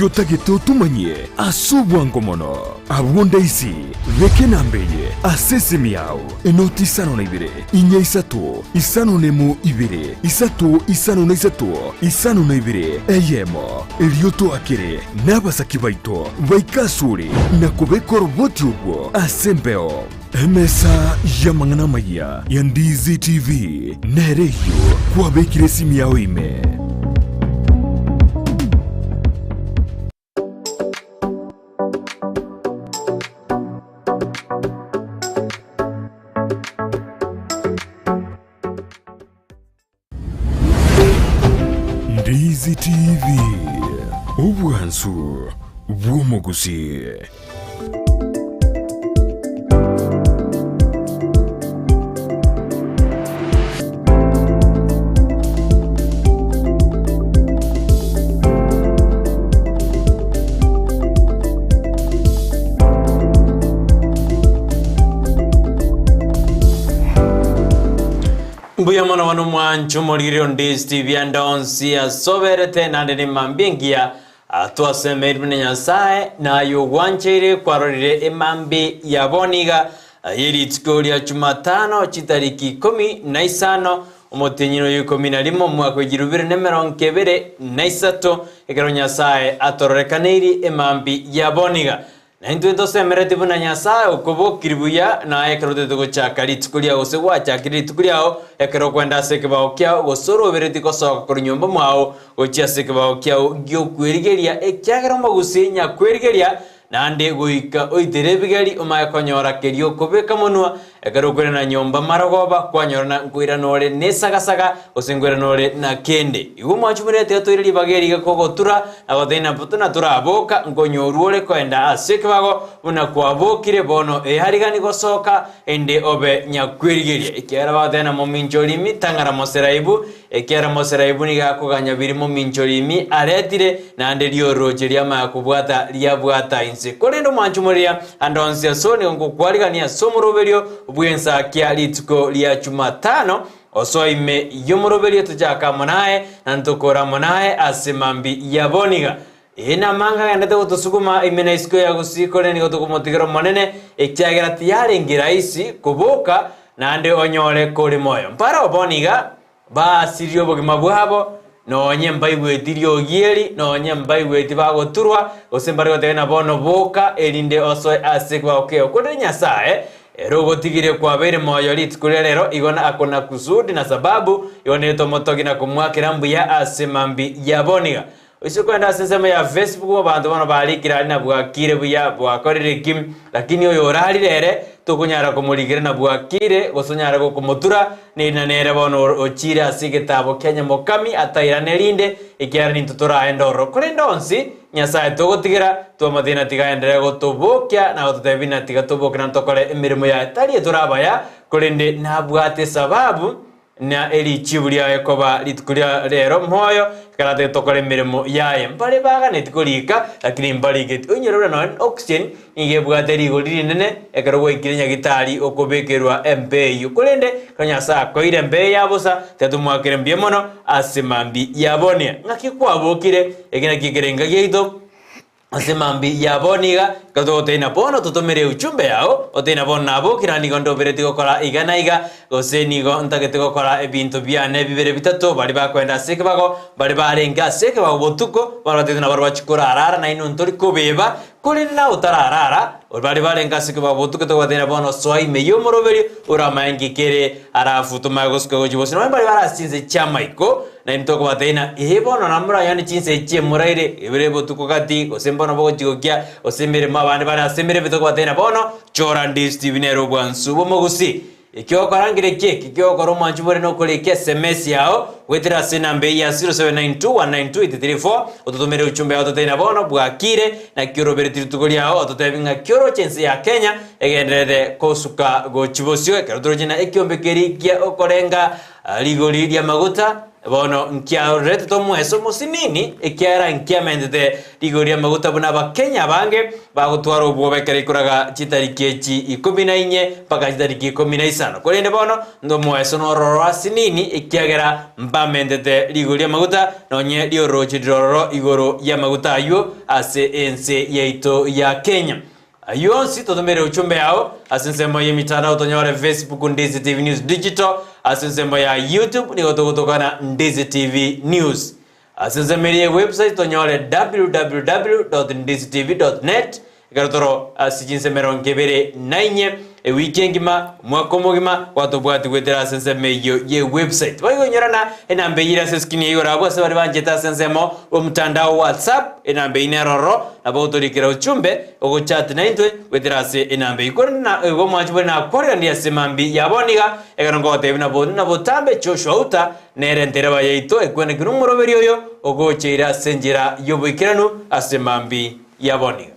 Naki otagete otomanyie ase obwango mono? Abwo ndaisi, beka enamba eye ase esimi yao, enoti isano na ibere, inya isato, isano na emo ibere, isato isano na isato, isano na ibere, eyemo. Erio toakere nabasaki baito baike asore na kobeka oroboti orwo ase embeo. Emesa y'amang'ana amayia ya Ndizi TV nere eyio kwabekire esimi yao ime. Ndizi TV, obwansu bw'omogusii. Mbuya mono bono mwanche omoriri onde Steve ande onsi asoberete naende ne mambia engiya twasemeirwe na Nyasae naye ogwancheire kwarorire emambi ya bono iga ye rituko ria Jumatano chitariki ikomi na isano omotienyi oyo ikomi na rimo omwaka o ejirubiri bibere na emerongo ebere na isato ekero Nyasae atororekaneiri emambi ya bono iga. Na intwe ntosemeretie buna Nyasae okobokiri buya, naye ekero otagete gochaka rituko riao gose gwachakire rituko riao, ekero okwenda ase ekebao kiao, gose oroberetie gosoka korwa nyomba mwao gochia ase ekebao kiao gi'okwerigeria, ekiagera omogusii nyakwerigeria, naende goika oitere ebigeri omanye konyora keria okobeka monwa, Ekero okoirana nyomba marogoba, kwanyorana nkoirana ore nesagasaga, gose nkoirana ore na kende. Igo omwanchi buna tiga toire ribaga eri kogotura, na gotebia ng'a buna toraboka, nkonyorwa ore koenda ase ekebago, buna kwabokire, bono earigani gosoka, ende obe nyakwerigeria. Ekiagera bagoteba ng'a momincha orimi, tang'ara moseraibu, Ekiagera Moseraibu nigo akoganya biria mominchori imi aretire, naende rioroche riamanya kobwata riabwata inse. Korende omwancho moria ande onsi ase nigo ngokwarigania ase omoroberio bw'ensakia rituko ria Jumatano, osoa ime y'omoroberio tochake amo naye, na ntokore amo naye ase mambia ya boniga. Ee, namanga agendete gotosuguma ime na isiko ya gusii, korende nigo tokomotigera Omonene, ekiagera tiyarenge rahisi koboka naende onyore kore moyo. Mbarabwo bono iga baasiririe obogima bwabo, nonye mbaigweti riogi eri, nonye mbaigweti bagoturwa, gose mbare goteba ng'a bono boka, erinde osoe ase ekebao kiao. Korende Nyasae, ere ogotigire kwabeire moyo rituko ria rero, igo akona kusudi na sababu, igo nere tomotogie na komoakera mbuya ase mambia ya bono iga. Oise kogenda ase ensemo ya Facebook abanto bono barikire aria na bwakire buya bwakorire ki, lakini oyo orarire ere tokonyara komorikera na bwakire gose onyare gokomotura nerina nere bono ochire ase egetabo kia nyamokami atairane rinde ekiagera nintwe toraende ororo. Korende onsi Nyasae togotigera twamotebia na tiga aenderere gotobokia na gototebia buna tiga toboke na tokore emeremo yaye tari etore abaya korende nabwate esababu Na erichibu riaye koba rituko ria rero moyo, ekero atagete tokore emeremo yaye. Mbare baganeti korika, lakini mbarigeti. Oinyore buna nonya oxygen nigo ebwate rigori rinene ekero gwaikire nyagitari okobekerwa embeo eyio. Korende ekero Nyasae akoeire embeo ya bosa, tiga tomoakere mbuya mono ase mambia ya bono. Ng'aki kwabokire? Eke nakio ekerenga giaito. Ase mambia ya bono iga, ekero togoteina bono totomere euchumbe yao, oteina bono nabokire naende nigo ndoberetie gokora iga na iga, gose nigo ntagete gokora ebinto biane bibere bitato, baria bakoenda ase ekebago, baria barenge ase ekebago botuko, bono batebete nabarabwo bachie korarara, nainwe ntori kobeba, korende nawe otararara, baria barenge ase ekebago botuko togobateina bono soa ime y'omoroberio oramaye nki kere alafu tomanye gosuka gochia bosio. Nonya baria bare ase chinse chi'amaiko, Naintwe tokobatebia ng'a, Ee bono namoranyore chinsa echi chi'emoraire, ebere botuko gati, gose mbono bogochia gokia, gose emeremo abande bare ase emeremo, tokobatebia ng'a bono, chora ndi Stephen ere obwansu bw'omogusii. Eki ogokora nkereki eki, eki ogokora omwanchi bore nokorika SMS yao, goetera ase enamba eye ya 0792192834, ototomere uchumbe yao ototebie ng'a bono bwakire, naki orobereti rituko riao, ototebie ng'aki oroche ense ya Kenya egendererete kosuka gochia bosio, ekero toroche ng'a ekiombe keria kia okorenga Rigori ri'amaguta. Bono nkiarorete tomoeso omosinini, ekiagera nkiamentete rigori ri'amaguta buna Abakenya abange bagotwara obwoba ekero ikoraga chitariki echi ikomi na inye mpaka chitariki ikomi na isano. Korende bono ntomoeso nororo asinini, ekiagera mbamentete rigori ri'amaguta, nonye riororoche rirororo igoro y'amaguta ayio ase ense yaito ya Kenya. Ayio onsi totomere uchumbe yao ase ensemo y'emitandao tonyore Facebook Ndizi TV News Digital, ase ensemo ya YouTube nigo togotokana Ndizi TV News. Ase ensemo eria ye website tonyore www.ndizitv.net ekero toro ase chinsemo emerongo ebere na inye ewiki engima omwaka omogima gwatobwati goetera ase ensemo eyio ye website. Boigo inyorana enamba eyio ere ase eskrini ya igoro abwo ase baria banchete ase ensemo omotandao WhatsApp enamba eyio nero ororo nabo otorikera uchumbe Ogochati naintwe goetera ase enamba eyio. Korende na igo omwanchi bore nakwareranire ase mambia ya bono iga, ekero nkogotebia buna bo na botambe Joshua Uta nere entereba yaito ekwenekire omoroberi oyo ogocheire ase enchera y'oboikeranu ase mambia ya bono iga.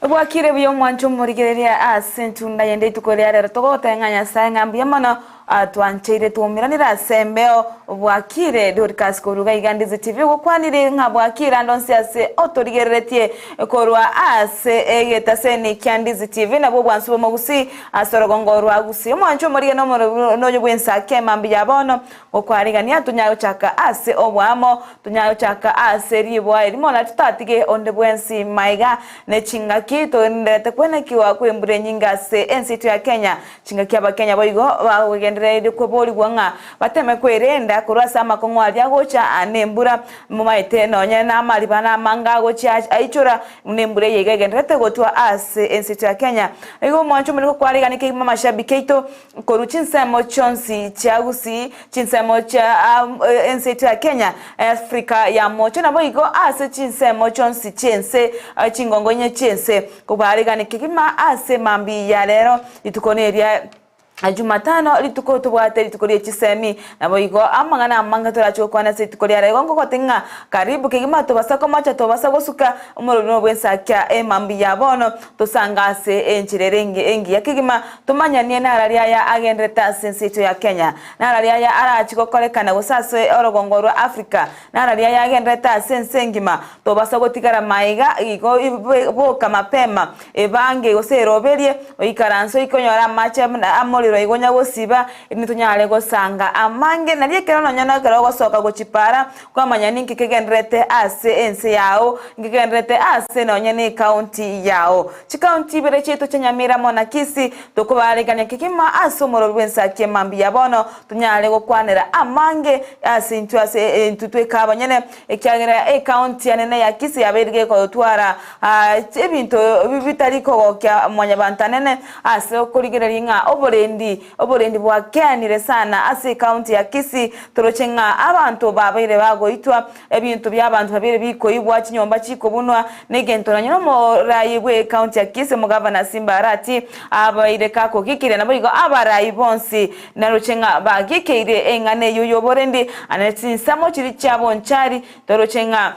Bwakire buya omwanchi omorigereria ase entunda yende rituko ria rero togoteba ng'a Nyasae ng'a mbuya mono Atwancheire twaumeranire ase embeo, bwakire Dorcas korwa iga iga Ndizi TV ogokwanire ng'a bwakire ande onsi ase otorigereretie korwa ase egetaseni kia Ndizi TV nabwo obwansu bw'omogusii ase orogongo rwa Gusii. Omwancho omorige nomorobu noyo bw'ensake mambia ya bono gokwarigania tonyare gochaka ase oboamo tonyare gochaka ase riboa erimo na totatige onde bwensi maiga ne chingaki togendererete kwenekiwa kw'embura enyinge ase ense yaito ya Kenya Chingaki Abakenya boigo bagogendereire koborigwa ng'a bateme kwerenda korwa ase amakong'u aria agocha nembura, momaete nonye namariba namange agochia aichora buna embura eye iga egendererete gotwa ase ense yaito ya Kenya. Igo omwancho omonene gokwarigania kegima amashabiki aito korwa chinsemo chionsi chia Gusii, chinsemo chia ense yaito ya Kenya, Africa ya mocha naboigo ase chinsemo chionsi chiense chingongo inye chiense. Kobaarigania kegima ase mambia ya rero, rituko neria Jumatano, rituko tobwate rituko rie chisemi, naboigo amang'ana amange torache gokwana ase rituko ria rero. Igo ngogote ng'a karibu kegima tobasa komocha tobasa gosuka omorobio bw'ensakia emambia ya bono, tosange ase enchera ere engiya kegima, tomanyanie narari aya agenderete ase ense yaito ya Kenya, narari aya arachi gokorekana gose ase orogongo rwa Africa, Narari ayagenderete ase ense engima, tobasa gotigara maiga igo boka mapema, ebange gose eroberie, oikaranse oike onyore amache amorero igo onya gosiba, erinde tonyare gosanga amange. Nario ekero nonya nekero ogosoka gochia para, kwamanya ninki kegendererete ase ense yao, ninki kegendererete ase nonya ne ecounty yao. Chikaunti ibere chiaito chia Nyamira amo na Kisii, tokobaarigania kegima ase omorori bw'ensaki emambia ya bono, tonyare gokwanera amange ase intwe ase intwe tweka abanyene, ekiagera ekaunti enene ya Kisii yabeire gegotwara ebinto bitari kogokia mwanyabanto anene ase okorigereria ng'a oborendi oborendi bwakeanire sana ase ekaunti ya Kisii toroche ng'a abanto babeire bagoitwa Ebinto bi'abanto babere bikoibwa, chinyomba chikobunwa, na egento nonye nomoraai bw'ecounty ya Kisii omogavana Simba Arati abaire kakogikiria naboigo abaraai bonsi naroche ng'a bagikeire eng'ana eyio y'oborendi ane chinsemo chiria chia Bonchari toroche ng'a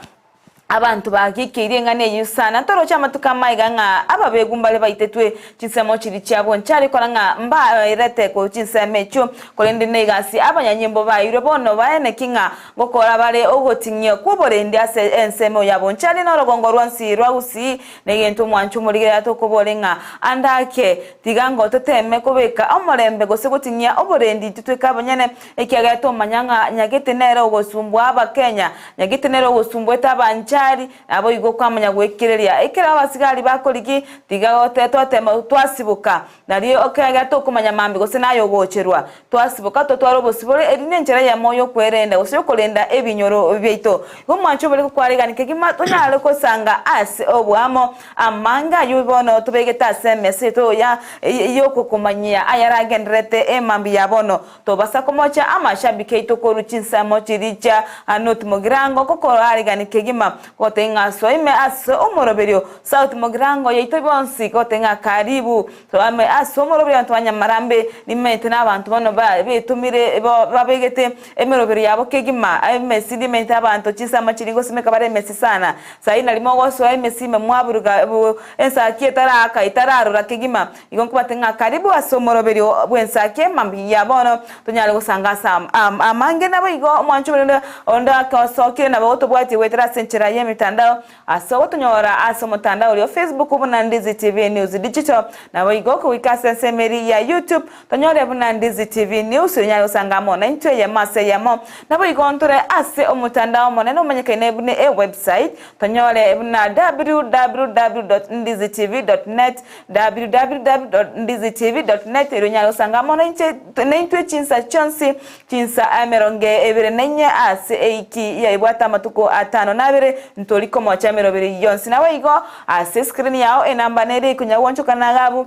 abanto bagikeirie eng'ana eyio sana toroche amatuko amaiga ng'a ababegu mbare baitetwe Chinsemo chiria chiabo nchiare kora ng'a mbaerete korwa chinsemo echio, korende negasi abanyanyimbo baeirwe bono baeneki ng'a ngokora bare ogoting'ia kw'oborendi ase ensemo yabo nchiare norogongo rwonsi rwa Gusii. Negento omwancho omorigereria tokobore ng'a ande ake, tiga ngo toteme kobeka omorembe gose goting'ia oborendi intwe tweka abanyene, ekiagera tomanya ng'a Nyagete nere ogosumbua Abakenya, Nyagete nere ogosumbuete abanchari, Naboigo kwamanya gwekereria ekero abasigari bakorigi, tiga gote twatema twasiboka, nario ekiagera tokomanya mambia gose naye ogocherwa. Twasiboka totware obosibore, eri nenchera eyemo y'okwerenda gose y'okorenda ebinyoro biaito. Igo omwancho obore gokwaregania kegima tonyare gosanga ase oboamo amange ayio bono tobegete ase emesa yaito ya y'okokomanyia ayaragendererete emambia ya bono. Tobasa komocha amashabiki aito korwa chinsemo chiria chia North Mugirango kokorarigani kegima. Goteba ng'a soa ime ase omoroberio South Mugirango yaito bonsi goteba ng'a karibu soa ime ase omoroberio abanto ba Nyamarambe nimaete na abanto bono betomire babegete emeroberio yabo kegima emesi nimaete abanto chinsama chiria ngosimeka bare emesi sana saii nari mogosoa emesi ime mwaburuga ensaki etaraaka etararora kegima Igo nkobate ng'a karibu ase omoroberio bw'ensaki emambia ya bono, tonyare gosanga ase amange. Naboigo omwancho omonene onde akosokire nabo gotobwatie goetera ase enchera y'emetandao ase ogotonyora ase omotandao oria o Facebook buna Ndizi TV News Digital. Naboigo kogoika ase ensemo eria ya YouTube tonyore buna Ndizi TV News onyare gosanga amo naintwe eyemo ase eyemo. Naboigo ntore ase omotandao omonene omanyekaine buna ewebsite tonyore buna www.ndizitv.net www.ndizitv.net erio onyare gosanga amo nainche naintwe chinsa chionsi chinsa emerongo ebere na inye ase eiki yaibwate amatuko atano na abere ntori komocha emeroberi yonsi naboigo ase escreen yao enamba nere ekonya goonchokana agabu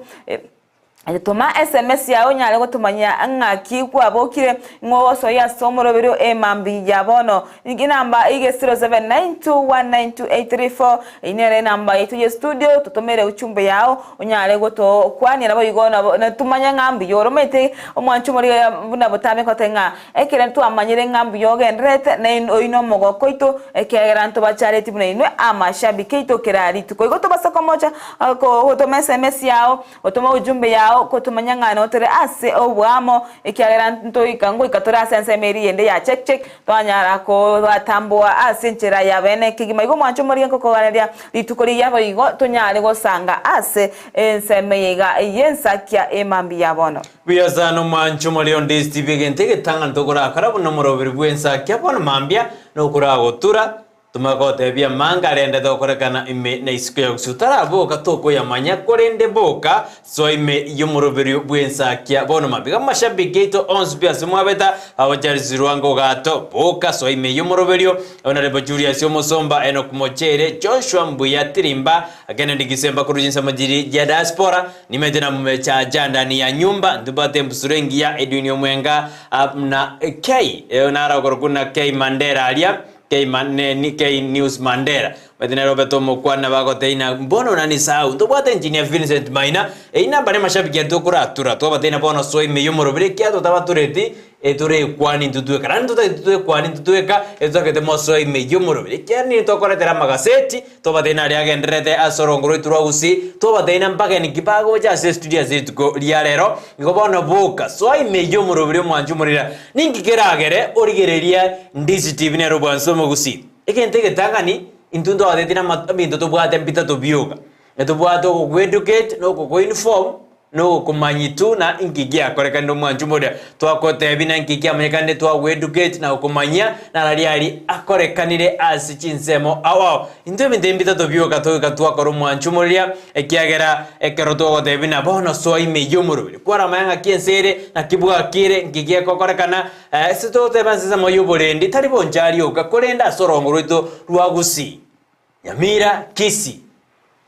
Toma sms yao onyare gotomanyia ng'aki kwabokire ng'o ogosoyia ase omoroberio emambia ya bono. Enamba iga 0792192834 eyio nere enamba yaito ye studio totomere uchumbe yao onyare gotokwania naboigo nabo tumanye ng'a mbuya oromete omwancho omorigereria buna botambe goteba ng'a ekero twamanyire ng'a mbuya ogendererete na oyio nomogoko oito ekiagera ntobachareti buna inwe amashabiki aito kera rituko. Igo tobasa komocha gotoma sms yao Gotoma ujumbe yao kotomanya ng'a notore ase oboamo, ekiagera ntoika ngoika tore ase ensemo eria yende ya check check, twanyara kobatamboa ase enchera ya bene kegima. Igo mwanche omorige nkokoganeria rituko rigiya boigo tonyare gosanga ase ensemo eye iga y'ensakia emambia ya bono. Buya sana omwanche omorero ndesitibi egento egetang'ani tokorakora buna omoroberi bw'ensakia bono mambia nokoragotura Tumanye gotebia amanga rende tokorekana ime na isiko ya gusii otaraboka tokoyamanya korende boka soa ime y'omoroberio bw'ensakia bono mabiga amashabiki aito onsi pi ase mwabeta abo Charles Lwanga Ogato boka soa ime y'omoroberio Honourable Julius Omosomba Enock Mochere Joshua Mbuya Tirimba Kennedy Gisemba korwa chinsemo chiri chia diaspora nimete na mumechacha ndani ya nyumba ntubate embusuro engiya Edwin Omwenga na K narakorokwa na K Mandera aria K ne K News Mandera omanyete nere obete omokwana bagoteina mbono onanisahau ntobwate engineer Vincent Maina eyio namba ne mashabiki aito okoratura twabateina bono soa ime yomorobiri ekiagera totabatureti etorekwani intwe tweka naende totagete twekwani intwe tweka etotagete mosoe ime yomorobiri ekiagera nigo tokoretera amagaseti twabateina aria agendererete ase orongo rwaito rwa gusii twabateina mbageni ki bagocha ase estudio ase rituko ria rero igo bono boka soa ime yomorobiri omwanchi omorira Ninki keragere origererie Ndizi TV nere obwansu omogusii? Egento egetang'ani, intwe ntwagotetie na ebinto tobwate mbitato bioka. Ntobwate ogokoeducate, na ogokoinform, na ogokomanyia tu na inki giakorekanire omwancho omoria. Twagotebia na inki kiamanyekanire twagoeducate na gokomanyia narari aria akorekanire ase chinsemo ao ao. Intwe ebinto ebi mbitato bioka togoika twakora omwancho omoria, ekiagera ekero twagotebia buna bono soa ime y'omorweri, kwaramanya ng'aki ense ere, naki bwakire, nki gegokorekana, ase togoteba ase ensemo y'oborendi, tari bonchari oka, korende ase orongo rwaito rwa Gusii, Nyamira, Kisii.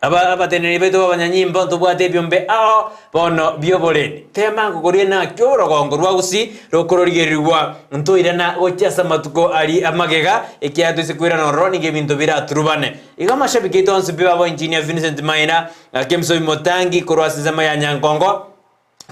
Aba abateneneri baito b'abanyanyimbo ntobwate ebiombe ao bono bi'oborendi. Tema ngokoria naki orogongo rwa Gusii rokororigerigwa ntoirana gochia ase amatuko aria amagega, ekiagera toise koirana ororo nigo ebinto biraturubane. Igo amashabiki aito onsi pi babo Engineer Vincent Maina, Kemsoi Motangi korwa ase ensemo ya Nyankongo,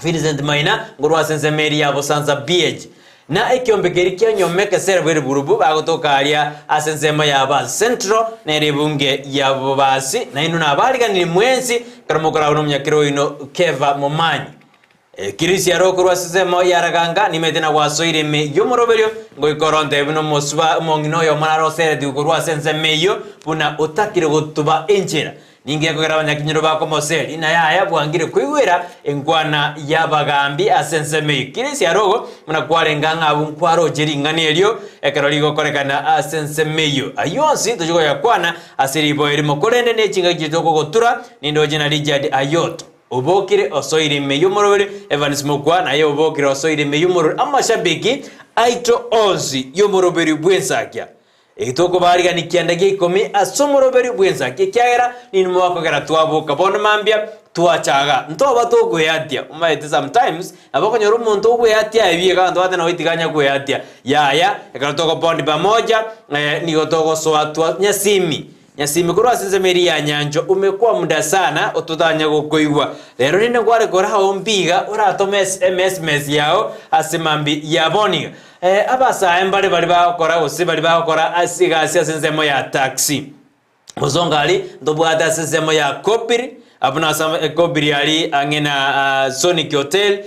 Vincent Maina nkorwa ase ensemo eria ya Bosansa BH. Na ekiombe keria kia nyomeka esere bw'eriburubu bagotoka aria ase ensemo ya Basi Central na ere ebunge ya Bobasi. Nainwe nabariganirie mwensi ekero mokoragwa nomonyakera oino Keva Momanyi. Kirisia aro korwa ase ensemo ya Raganga nimete na gwasoire ime y'omoroberio ngoika oronte buna omosuba omong'ina oyomo naroseretigwe korwa ase ensemo eyio buna otakire gotuba enchera. Ninki gekogera abanyakinyoro bakomoseria? Ng'a yaya bwangire koigwera enkwana y'abagaambi ase ensemo eyio. Kirisia arogo buna kwarenge ang'e abwo nkwaroche ring'ana erio ekero rigokorekana ase ensemo eyio. Ayio onsi tochia koyakwana ase riboyo erimo, korende ne chingaki chiria tokogotura, nindoche na Richard Ayoto obokire osoire ime y'omoroberi, Evans Mokua naye obokire osoire ime y'omoroberi, amashabiki aito onsi y'omoroberi bw'ensakia. Eki tokobaarigania kianda gia ikomi ase omoroberio bw'ensaki, ekiagera ninwe mwakogera twaboka bono mambia twachaga. Ntoba tokweatia, omanyete sometimes nabo okonyora omonto ogweatia aye bieka abanto bagoteba nabo tiga anya kweatia. Yaya, ekero togopondi pamoja, nigo togosoa twa nyasimi. Nyasimi korwa ase ensemo eria ya nyanchwa umekuwa muda sana ototanya gokoigwa. Rero rende nkware korao mbiga oratome emesmes yao ase mambi ya boniga. Eh, abasae mbare baria bagokora gose baria bagokora ase egasi ase ensemo ya taxi. Bosongo aria ntobwate ase ensemo ya Kopiri, abwo nase Kopiri aria ang'e na Sonic Hotel,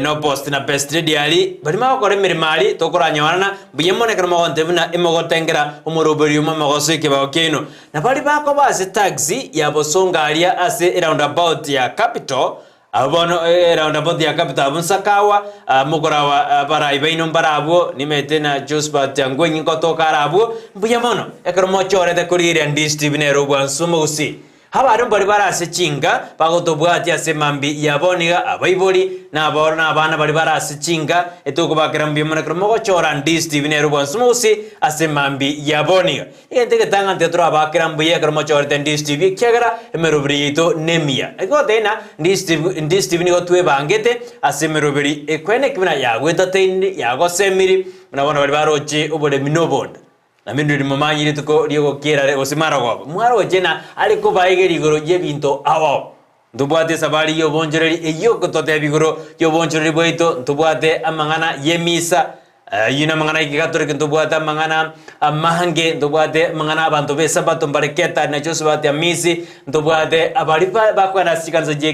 no post na Best Lady aria, baria bagokora emeremo aria tokoranyorana, mbuya mono ekero mogontebia buna emogotengera omoroberi omo mogosoa ekebao kiaino. Na baria bakoba ase taxi ya Bosongo aria ase eroundabout ya Capital, Abwo bono eroundabout ya Capital abwo Nsakawa, mokorawa abarai baino mbare abwo, nimete na Josphat Angwenyi nkotoka are abwo, mbuya mono ekero mochorete korigereria Ndistv nere obwansu omogusii. Abare mbari bare ase chinka bagotobwatia ase mambi ya bono iga abaibori na aboro na abana baria bare ase chinka etokobakera mbuya mono ekero mogochora Ndistv nere obwansu omogusii ase mambi ya bono iga. Egento egetang'ani tiga torabakera mbuya ekero mochorete Ndistv ekiagera emeroberi yaito nemiya. Egoteba ng'a Ndistv Ndistv nigo twebangete ase emeroberi ekweneki buna yagoentertainiri, yagosemiri, buna bono baria baroche oboremi na obonda. Na minto rimomanye rituko ri'ogokiera gose marogoba, mwaroche ng'a are kobaigeria igoro y'ebinto ao. Ntobwate esabari y'obonchoreri eyio ogototebia igoro y'obonchoreri bwaito, ntobwate amang'ana y'emisa, ayio namang'ana y'ekegatoriki, ntobwate amang'ana amange, ntobwate amang'ana abanto b'esabato mbare Ketari na Josephat Amisi, ntobwate abaria ba bakoenda ase chikanisa chie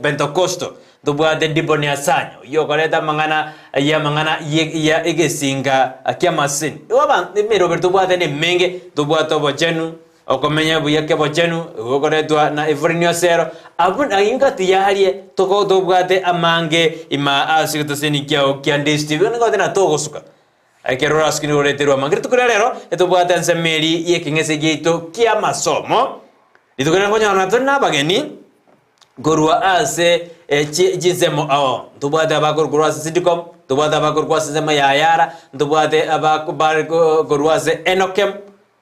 Pentekosto, ntobwate Diboni Asanya, oyio okoreta amang'ana y'amang'ana ye ya egesinga ki'amasini. Igo abanto emeroberi tobwate nemenge, ntobwate obochenu, Okomenya buya kebochenu gokoretwa na Evelyn Osero, abwo ingati yarie toko tobwate amange ima ase egetoseni kiao kia Ndisi TV nigo tena togosuka ekero orasuke nigo oreterwe amange. Rituko ria rero etobwate ensemo eri y'ekeng'ese giaito ki'amasomo, rituko riria nkonyora tore na abageni korwa ase chinsemo ao, ntobwate abakorwa korwa ase Sidcom, ntobwate abakorwa korwa ase ensemo ya Yara, ntobwate abare korwa ase Enokem,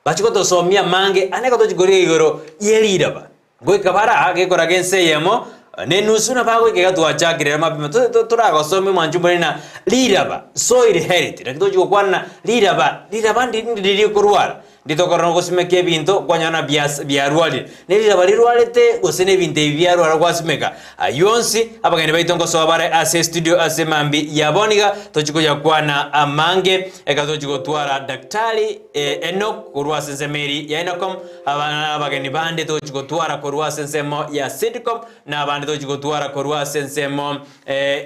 Bachia gotosomia amange ane gotochia koria igoro ye riraba. Goika bare aa gekoraga ense eyemo na enusu nabo agoika iga twachakire ere mapema toragosomia omwancho mbore na riraba, soil health, naki tochia gokwana na riraba, riraba ndi ndiri rikorwara, nditokorora ogosimeka ebinto kwanyora na bias biarwarire. Ne riraba rirwarete gose na ebinto ebi biarwara gwasimeka. Ayio onsi abageni baito ngosoa bare ase estudio ase mambi ya bono iga tochia koyakwana amange ekero tochia gotwara Daktari Enock korwa ase ensemo eri ya Enocom, abageni bande tochia gotwara korwa ase ensemo ya Sidcom, na abande tochia gotwara korwa ase ensemo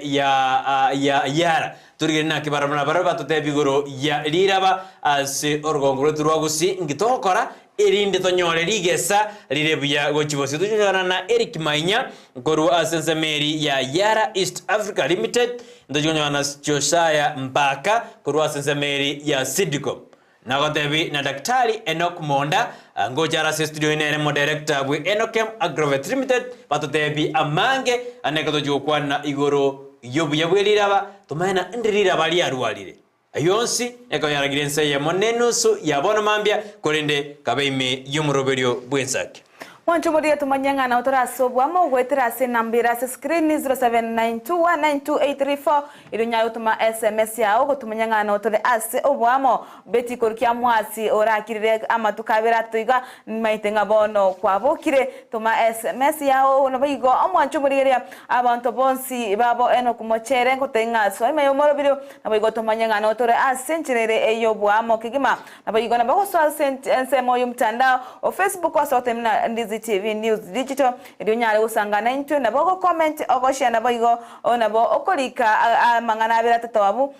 ya ya Yara. Torigererie naki barabwo nabarabwo batotebie igoro ya riraba ase orogongo rwaito rwa Gusii, inki togokora erinde tonyore rigesa rire buya gochia bosio. Tochionyorana na Eric Mainya korwa ase ensemo eri ya Yara East Africa Limited, ntochia konyorana na Josiah Mbaka korwa ase ensemo eri ya Sidcom. Nagotebi na Daktari Enock Monda, ngocha are ase estudio eye nere omodirector bwe Enokem Agrovet Limited, batotebi amange ane ekero tochia gokwana igoro y'obuya bwe riraba, tomanye na indi riraba riarwarire. Ayio onsi ekero yaragire ense eyemo na enusu ya bono mambia, korende kabe ime y'omoroberio bw'ensaki. Mwanche omoria tumanye ng'a nao tore ase oboamo goetera ase enamba ere ase screen 0792192834 erio onyare gotoma sms yao gotumanya ng'a nao tore ase oboamo. Betty korukia mwasi orakirire amatuko abere atato iga nimaete ng'a bono kwabokire. Toma sms yao naboigo omwanche omorigereria abanto bonsi babo Enock Mochere ngotebia ng'a soa ime y'omoroberio naboigo tomanye ng'a nao tore ase enchera ere ey'oboamo kegima. Naboigo nabo gosoa ase ensemo y'omotandao o Facebook ase ogoteba buna Ndizi TV News Digital erio onyare gosanga naintwe nabo ogo comment ogoshare naboigo nabo okorika amang'ana abere atato abwo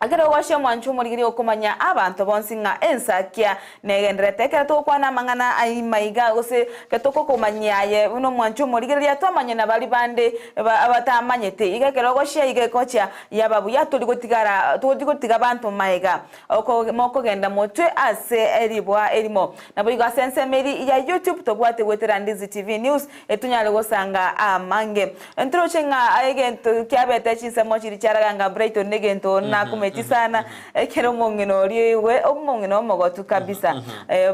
ekero ogoshare omwancho omorigereria okomanya abanto bonsi ng'a ensakia negendererete ekero togokwana amang'ana aimaiga gose ekero togokomanyia aye buna omwancho omorigereria twamanya na baria bande abatamanyete iga ekero ogoshare iga egochia yaba buya tori gotigara tori gotiga abanto maega. Mokogenda motwe ase eribwa erimo. Naboigo ase ensemo eria ya YouTube tobwate goetera Ndizi TV News etonyare gosanga amange. Ntoroche ng'a egento kiabete chinsemo chiria chiaraganga Brighton negento nakumeti. nkumeti sana ekero omong'ina oria oigwe omong'ina omogotu kabisa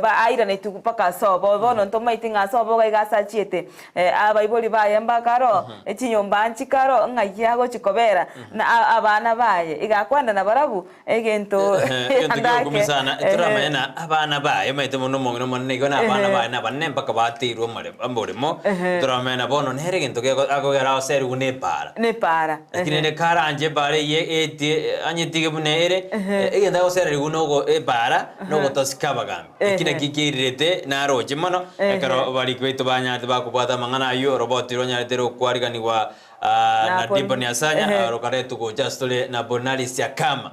ba airanetwe mpaka ase obo bono ntomaeti ng'a ase obo iga ase achiete abaibori baye mbakaro echinyomba nchikaro ng'ai agochi kobera na abana baye iga akwenda nabarabwo Egento Egento andake. gi'ogokumia sana, toramanye na abana baye, omanyete mono omong'ina omonene igo na abana baye nabanene mpaka bateirwe omore omoremo, toramanye na bono nere egento gego akogera agoserigwe na epaara. Nepaara. Lakini rende karanche epaara eyio etie anyetige buna ere, egento agosererigwa na ogo epaara, na ogotosika abagambi. Eki nakio kiairerete naroche mono, ekero abariki baito banyarete bakobwata amang'ana ayio, oroboti ronyarete rokwariganigwa na Diboni Asanya, rokaretwa gocha ase tore na Bonaris Akama.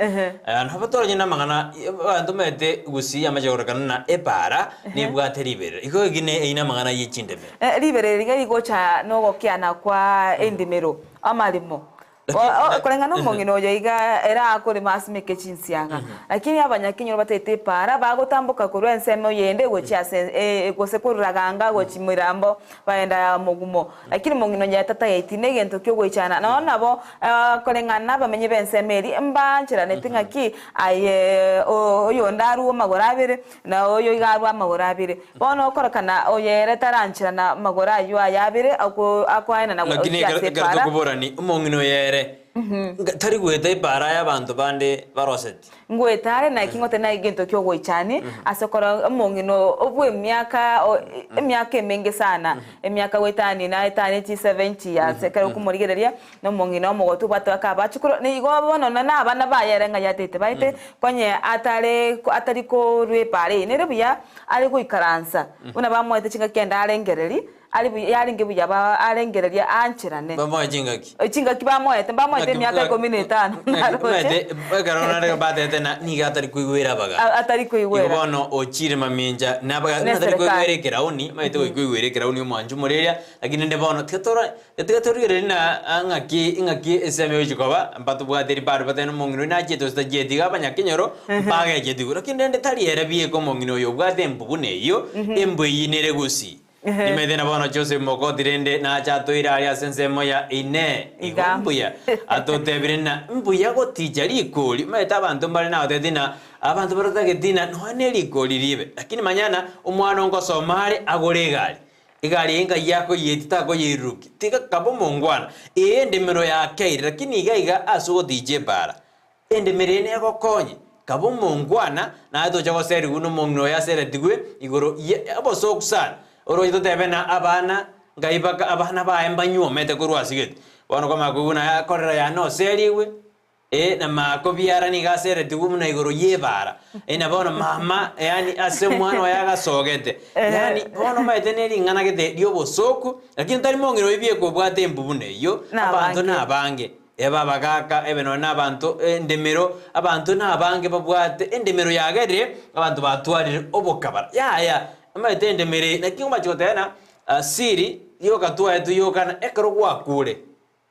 Nabo toranye namang'ana abanto bamaete gusii amache kororekana na epaara nebwate riberera. Igo egi ne eyio namang'ana ye chindemero. Riberera riria rigocha nogokiana kwa endemero, amaremo. Koreng'ana nomong'ina oyo iga ere akorema asimeke chinsiaga. Lakini abanyakenyoro bataete epaara bagotamboka korwa ensemo eyende gochia ase gose korwa Raganga gochia Mirambo baenda mogumo. Lakini mong'ina onye tatageti negento ki'ogoichana, nonya nabo koreng'ana nabamenyi b'ensemo eria mbancheranete ng'aki aye oyonde arue amagoro abere, na oyo iga arue amagoro abere. Bono okorokana oyo ere tarancherana amagoro ayio aye abere akoaenana Lakini gochia ase ekero epaara. tokoborani, omong'ina oyo ere tari goeta epaara y'abanto bande baroseti. Ngoeta are naki ngote na egento ki'ogoichani ase okora omong'ina bw'emiaka emiaka emenge sana, emiaka goetania naetanie chi seventy years ekero okomorigereria na omong'ina omogotu obwate aka abachukuru nigo bono na abana baye ere ng'ai atete baete konye atare atari korwa epaara eye nere buya are goikaransa buna bamoete chingaki kende arengereri Are buya, yarenge buya ba arengereria aancherane. Bamoe chingaki. Chingaki bamoete, mbamoete emiaka ikomi na etano, naroche. Omanyete, ekero nare batete na nigo atari koigwera abagambi. Atari koigwera. Igo bono ochire mamincha na abagambi Ne atari koigwera serikali. ekeraoni, omanyete goika oigwere ekeraoni omwancho omoreria, lakini rende bono tiga tora tiga torigererie na ng'aki ng'aki esemi egochi koba, mbatobwate ribado batebe na omong'ina oyio nachiete gose tachieti, iga abanyakenyoro mbagecheti. Lakini rende tari ere bieka omong'ina oyo obwate embu buna eyio, embu eyio nere gusii. Nimanyete na bono Joseph Mokoti rende nache atoire aria ase ensemo ya Inee, igo Iga. mbuya. Atotebire ng'a mbuya goticha rikori. Omanyete abanto mbare nagotebeti ng'a abanto baratageti ng'a nonya ne rikori ribe. Lakini manya ng'a omwana ngosoma are agore egari. Egari eye nkai akoyeti takoyeirurukia. Tiga kaba omongwana. Ee endemero yakeire lakini iga iga ase ogoticha epaara. Endemero eye negokonye, kaba omongwana, naye tocha goserigwa nomong'ina oyo aseretigwe igoro ye obosooku sana. Oroche totebe na abana ngai baka abana baye mbanyuomete korwa ase gete. Bono kwamanya koigwa naye akorera yane oserigwe, eh, na makobiara nigo aseretigwe buna igoro y'ebara. Eh, na bono mama yaani ase omwana oye agasogete, yaani bono omanyete ne ring'ana gete ri'obosooku, lakini tari mong'ina oyio bieka obwate embu buna eyio, abanto Nabange. nabange. Ebe abagaaka, ebe nonya nabanto endemero, abanto nabange babwate endemero yagerire, abanto batwarire obokabara. Yaya, omanyete endemero eye, naki ngomache goteba ng'a siri yoka twaetwe yoka na ekero gwakure,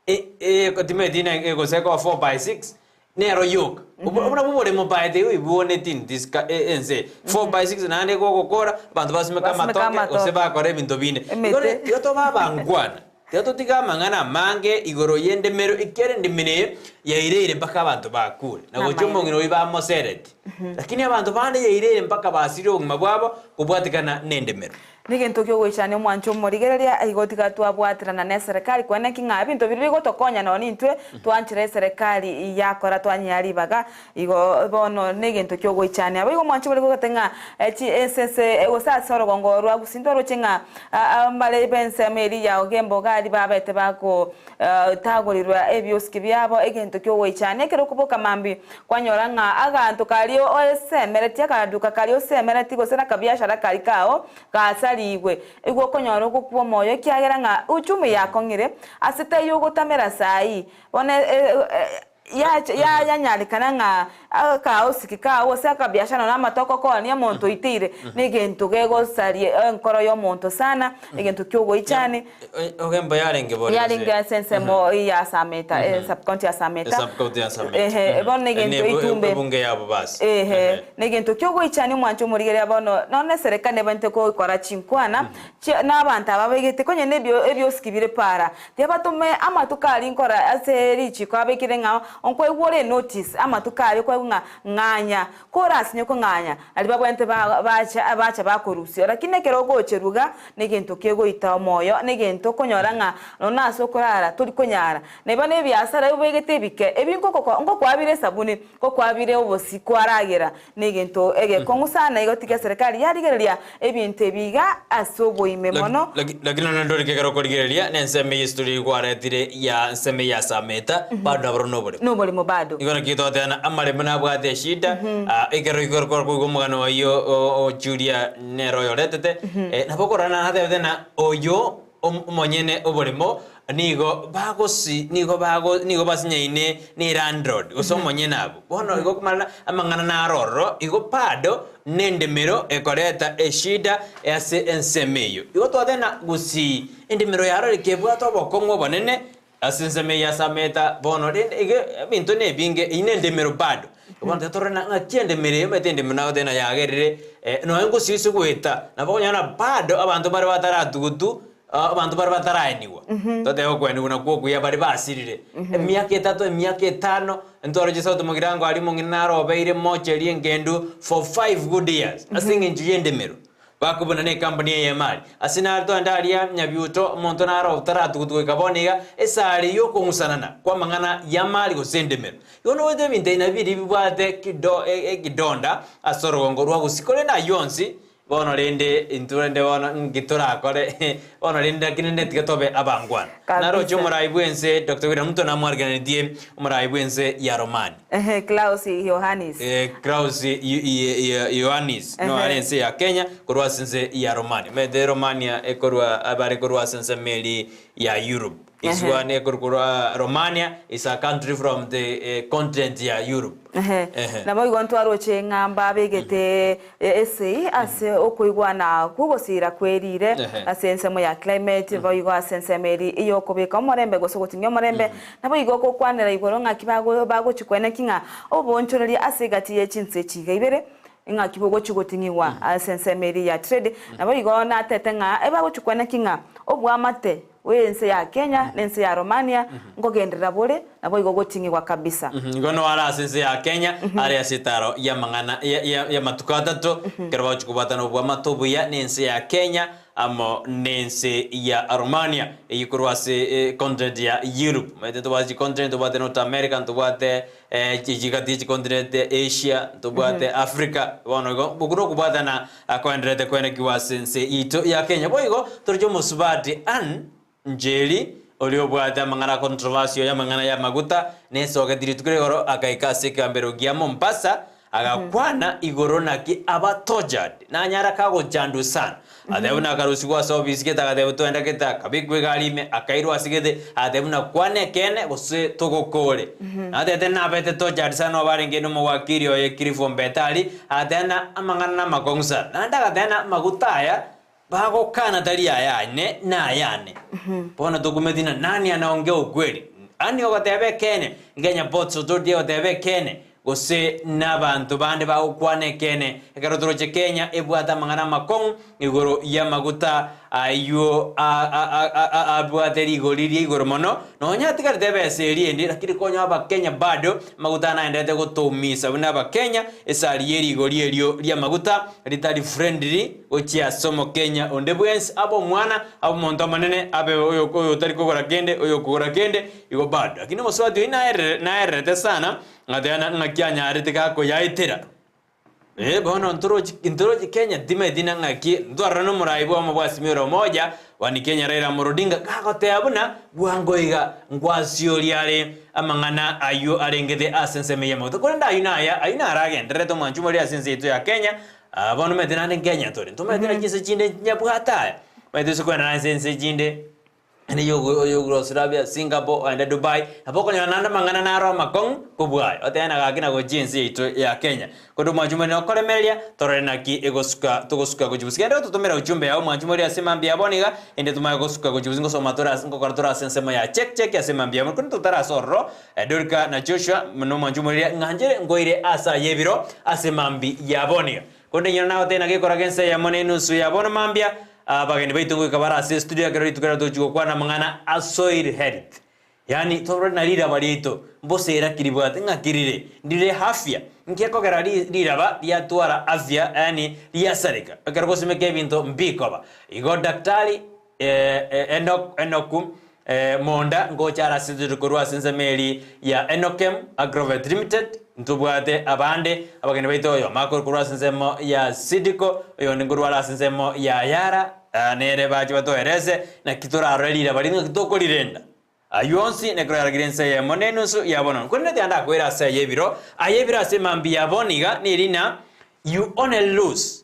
e- e timanyeti na gose ekoba four by six, nero yoka. Obwo nabwo oboremo by the way bwoneti in this ca ense eye. Four by six naende gogokora, abanto basimeka Basimeka amatoke, gose amatoke. bakora ebinto binde. Igo Emete. tiga tobe abangwana. Tiga totige amang'ana amange igoro y'endemero, ekiagera endemero eye yaireire mpaka abanto bakure, na gochia Namaene. omong'ina oyio bamosereti. Lakini abanto bande yaireire mpaka basirire obogima bwabo kobwatekana nendemero. Negento kiogoichania omwancho omorigereria, igo tiga twabwaterana neserekari kwene ki ng'a ebinto biria bigotokonya nonye intwe twanchera eserekari yakora twanyea ribaga igo bono negento kiogoichania. Boigo omwancho omorigereria goteba ng'a chi esese gose ase orogongo rwa gusii ntwaroche ng'a Mbare b'ensemo eria ya Ogemboga aria babete bagotagorirwa ebiosiki biabo, egento ki'ogoichania. Ekero okoboka mambia, kwanyora ng'a aganto karia oesemeretie, akaduka karia osemeretie, gose nakabiashara karia kao gasarigwe. Igo okonyora ogokwa omoyo, ekiagera ng'a uchumi yakong'ire, ase taiyo ogotamera saii. Bono Yanyarekana ng'a akaosiki kao gose akabiashara na amatoke okoonia omonto oiteire negento gegosaria enkoro y'omonto sana, egento ki'ogoichani. Ogembo yarenge bori gose? Yarenge ase ensemo ya Sameta, sub-county ya Sameta. Sub-county ya Sameta. Ehe, bono negento itumbe. Ebunge yabo basi. Ehe, negento ki'ogoichania omwancho omorigereria bono, nonya eserekari nebwenerete gokora chinkwana, na abanto aba baigete konya nebio ebiosiki bire para. Tiabatome amatuko aria nkora ase richiko abekire ng'a Nkoigwa ore enotice amatuko aria okoigwa ng'a ng'anya, korasinye kong'anya nario babwenerete ba bacha bacha bakorusia. Lakini ekero ogocherwa iga, negento kegoita omoyo, negento okonyora ng'a nonya na ase okorara tori konyara. Neba na ebiasara obegete ebike, ebi nkogokwa nkokwabire esabuni, nkokwabire obosie kwaragera, negento egekong'u sana igo tiga eserekari yarigereria ebinto ebi iga ase oboime mono. Lakini nonya ndorike ekero okorigereria nensemo eye story kwaretire ya nsemo eye ya Sameta bado naboro noboremo. Noboremo bado. Igo naki togotebana amaremo nabwate eshida ekero igoro koigwa omogano oyio o Julia nere oyoretete nabo okorora natebete ng'a oyo omonyene oboremo Nigo bagosi nigo bago nigo basinyaine ne landlord gose omonyene abwo. Bono igo okomanya amang'ana naro ororo, igo bado nendemero ekoreta eshida ase ensemo eyio. Igo twateba ng'a gusii endemero yarorire kebwate obokong'u obonene ase ensemo eyio ase ameta bono rende igo ebinto na ebinge eyio na endemero bado. Bono tiga torore ng'a ng'aki endemero eye omanyete endemero nagoteba ng'a yagerire nonya gusii ase goeta nabo okonyora ng'a bado abanto mbare bataratugutu Abanto baria bataraenigwa, totebe okwenigwa nakwo okuya, baria basirire emiaka etato, emiaka etano, ntwaroche sauti mogirango aria omong'ina naro obeire mocheri engendu for five good years ase eng'encho y'endemero. Bakobuna na ekampuni eye y'emari. Ase naro twagenda aria Nyabiuto, omonto naro otaratugutu goika bono iga, esare y'okong'usanana kw'amang'ana y'amari gose endemero. Igo noboete ebinto ebi nabio biria bibwate kido ekidonda ase orogongo rwa gusii, korende ayio onsi Bono rende intwe rende bono nki torakore? Bono rende lakini rende tiga tobe abangwana. Naroche Kabisa. omorai bw'ense Doctor William Ruto namwarigereretie omorai bw'ense ya Romani. Ehe, Klaus Iohannis. Eh, Klaus Iohannis no Ehe. are ense ya Kenya korwa ase ense ya Romania. Omanyete Romania ekorwa abare korwa ase ensemo eria ya Europe. Is Ehe. one ekorwa korwa Romania is a country from the eh, continent ya Europe. Ehe. Ehe. Naboigo ntwaroche ng'a mbabegete esegi ase okoigwana kw'ogosiira kwerire Ehe. ase ensemo ya climate, boigo ase ensemo eria ey'okobeka omorembe gose goting'ia omorembe, naboigo gokwanera igoro ng'aki bago bagochia koeneki ng'a oboonchoreria ase egati ye chinse echi iga ibere ng'aki bogochia goting'igwa ase ensemo eria ya trade. Naboigo natete ng'a ebagochia koeneki ng'a oboamate Bw'ense ya Kenya na ense ya Romania nkogenderera bore, naboigo goting'igwa kabisa. Igo noyo are ase ense ya Kenya, are ase etaro y'amang'ana y'amatuko atato, ekero bagochia kobwatana obwamate obuya n'ense ya Kenya amo n'ense ya Romania, eyio korwa ase continent ya Europe. Omanyete ntobwate chicontinent, ntobwate North America, ntobwate chigati chicontinent Asia, ntobwate Africa, bono igo okwo nokobwatana Akoendererete koenekigwa ase ense yaito ya Kenya. Boigo toroche omosubati Ann Njeri oria obwate amang'ana a controversial y'amang'ana y'amaguta nesogeti rituko ria igoro agaika ase ekegambero gia Mombasa agakwana igoro naki aba tortured nanyara kagochandwa sana agateba buna akarusigwa ase ofisi gete agateba twende gete akabekwa egari ime akairwa ase gete agateba buna kwana ekeene gose togokore natebete nabete tortured sana noba arenge nomowakiri oye Cliff Ombeta aria Agateba amang'ana namakong'u sana, naende agateba amaguta aya bagokana tari ayane, nayane. Bono tokumeti ng'a nani anaongea ukweli? Ani ogoteba ekeene, Kenya Ports Authority egoteba ekeene, gose nabanto bande bagokwana ekeene? Ekero toroche Kenya ebwate amang'ana amakong'u igoro y'amaguta ayio abwate rigori ria igoro mono, nonya atigarete ebesa eria ende, lakini konya abakenya bado amaguta aya naenderete gotoumisa buna abakenya, esari ye rigori erio ri'amaguta ritari friendly gochia ase omokenya onde bwensi, abe omwana, abe omonto omonene, abe oyo otari kogora kende, oyo okogora kende, igo bado. Lakini omosubati oyio naererete sana, agateba ng'aki anyarete gakoyaetera. Ee, bono ntorochi ntorochi Kenya timanyeti na ng'aki ntwarora nomorai bwamo bwa Azimio la Umoja one Kenya Raila Amolo Odinga gagoteba buna bwango iga nkwasioria are amang'ana ayio arengete ase ensemo eye y'amaguta korende ayio naya ayio naragendererete omwancho omoriri ase ense yaito ya Kenya ah bono omanyete naende Kenya tore ntomanyete na chinse chinde nyabwate aya omanyete ase kogenda ase ense chinde. Naende oyogosirabia Singapore, oende Dubai, nabo okonyora naende amang'ana naro amakong'u kobua aya. Otebe ng'a gaki nagochia ense yaito ya Kenya. Korende omwanchi omonene okoremereria, torore naki egosuka togosuka gochia bosio. Genda ototomere ujumbe yao omwanchi more ase mambia bono iga, ende tomanye gosuka gochia bosio ngosoma tore ase ngokora tore ase ensemo ya check check ase mambia bono. Korende totarase ororo, Dorika na Joshua na omwanchi omoreria ng'a inche nkoire ase aya ebiro ase mambia ya bono iga. Korende inyora nagotebia naki ekoraga ense eyemo na enusu ya bono mambia, abageni baito ngoika bare ase estudio ekero rituko riria togochia gokwana amang'ana a soil health. Yaani torore na riraba riaito mbose eraki ribwate ng'aki rire, ndire afya. Nki ekogera riraba riatwara afya yaani riasareka ekero gosimeka ebinto mbikoba. Igo daktari Enock Enoku Monda ngocha arasesete korwa ase ensemo eri ya Enokem Agrovet Limited ntobwate abande abageni baito oyomo akorwa korwa ase ensemo ya Sidiko oyonde nkorwa are ase ensemo ya Yara nere bache batoerese naki torarore riraba riria ng'aki tokorirenda. Ayio onsi nekero yaragire ense eyemo na enusu ya bono. Korende tiga ndakoire ase aye ebiro, aye ebiro ase mambia ya bono iga neri ng'a you only lose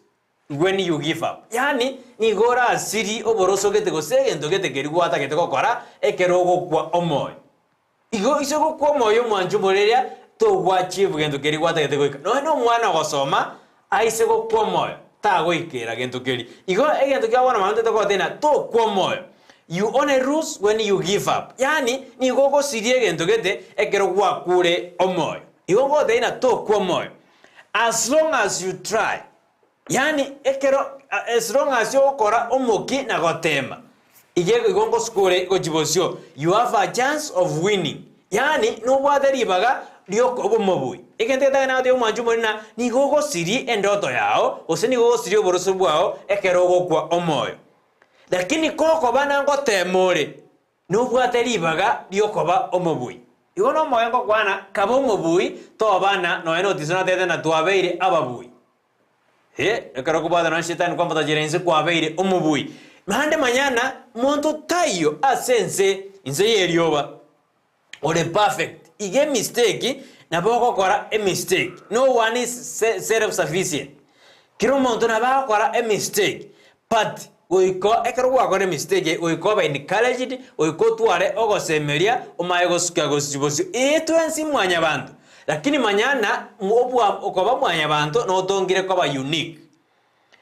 when you give up. Yaani nigo orasirie oboroso gete gose egento gete keria gwatagete gokora ekero ogokwa omoyo. Igo ase ogokwa omoyo omwancho omoreria togwa achieve gento keria gwatagete goika. Nonya na omwana ogosoma aise gokwa omoyo tagoikera gento keria. Igo egento kia bono mama totagotebia ng'a tokwa omoyo, you only lose when you give up. Yaani nigo ogosiria egento gete ekero gwakure omoyo. Igo ngotebia ng'a tokwa omoyo as long as you try. Yaani ekero as long as ogokora omoki na gotema, iga igo ngosuka ore gochia bosio, you have a chance of winning. Yaani nobwate ribaga riokoba omobui. Egento getang'ani nagotebia omwanchi omoriri ng'a nigo ogosiria endoto yao, gose nigo ogosiria oboroso bwao ekero ogokwa omoyo. Lakini kokoba na ngotema ore, nobwate ribaga riokoba omobui. Igo nomoyo ngokwana, kaba omobui, toba na nonya notiso natebete ng'a twabeire ababui. Ee, ekero okobwatana na Shetani kwamotachera inse kwabeire omobui. Naende manya ng'a monto taiyo ase ense, inse y'erioba, ore perfect. Iga emistake nabo ogokora emistake. No one is self sufficient. Kera omonto nabo agokora emistake, but goika ekero gwakora emistake goika obe encouraged, goika otware ogosemeria omanye gosuka gosio bosio. Ee twensi mwanyabanto, lakini manya ng'a obwa okoba mwanyabanto notongire koba unique.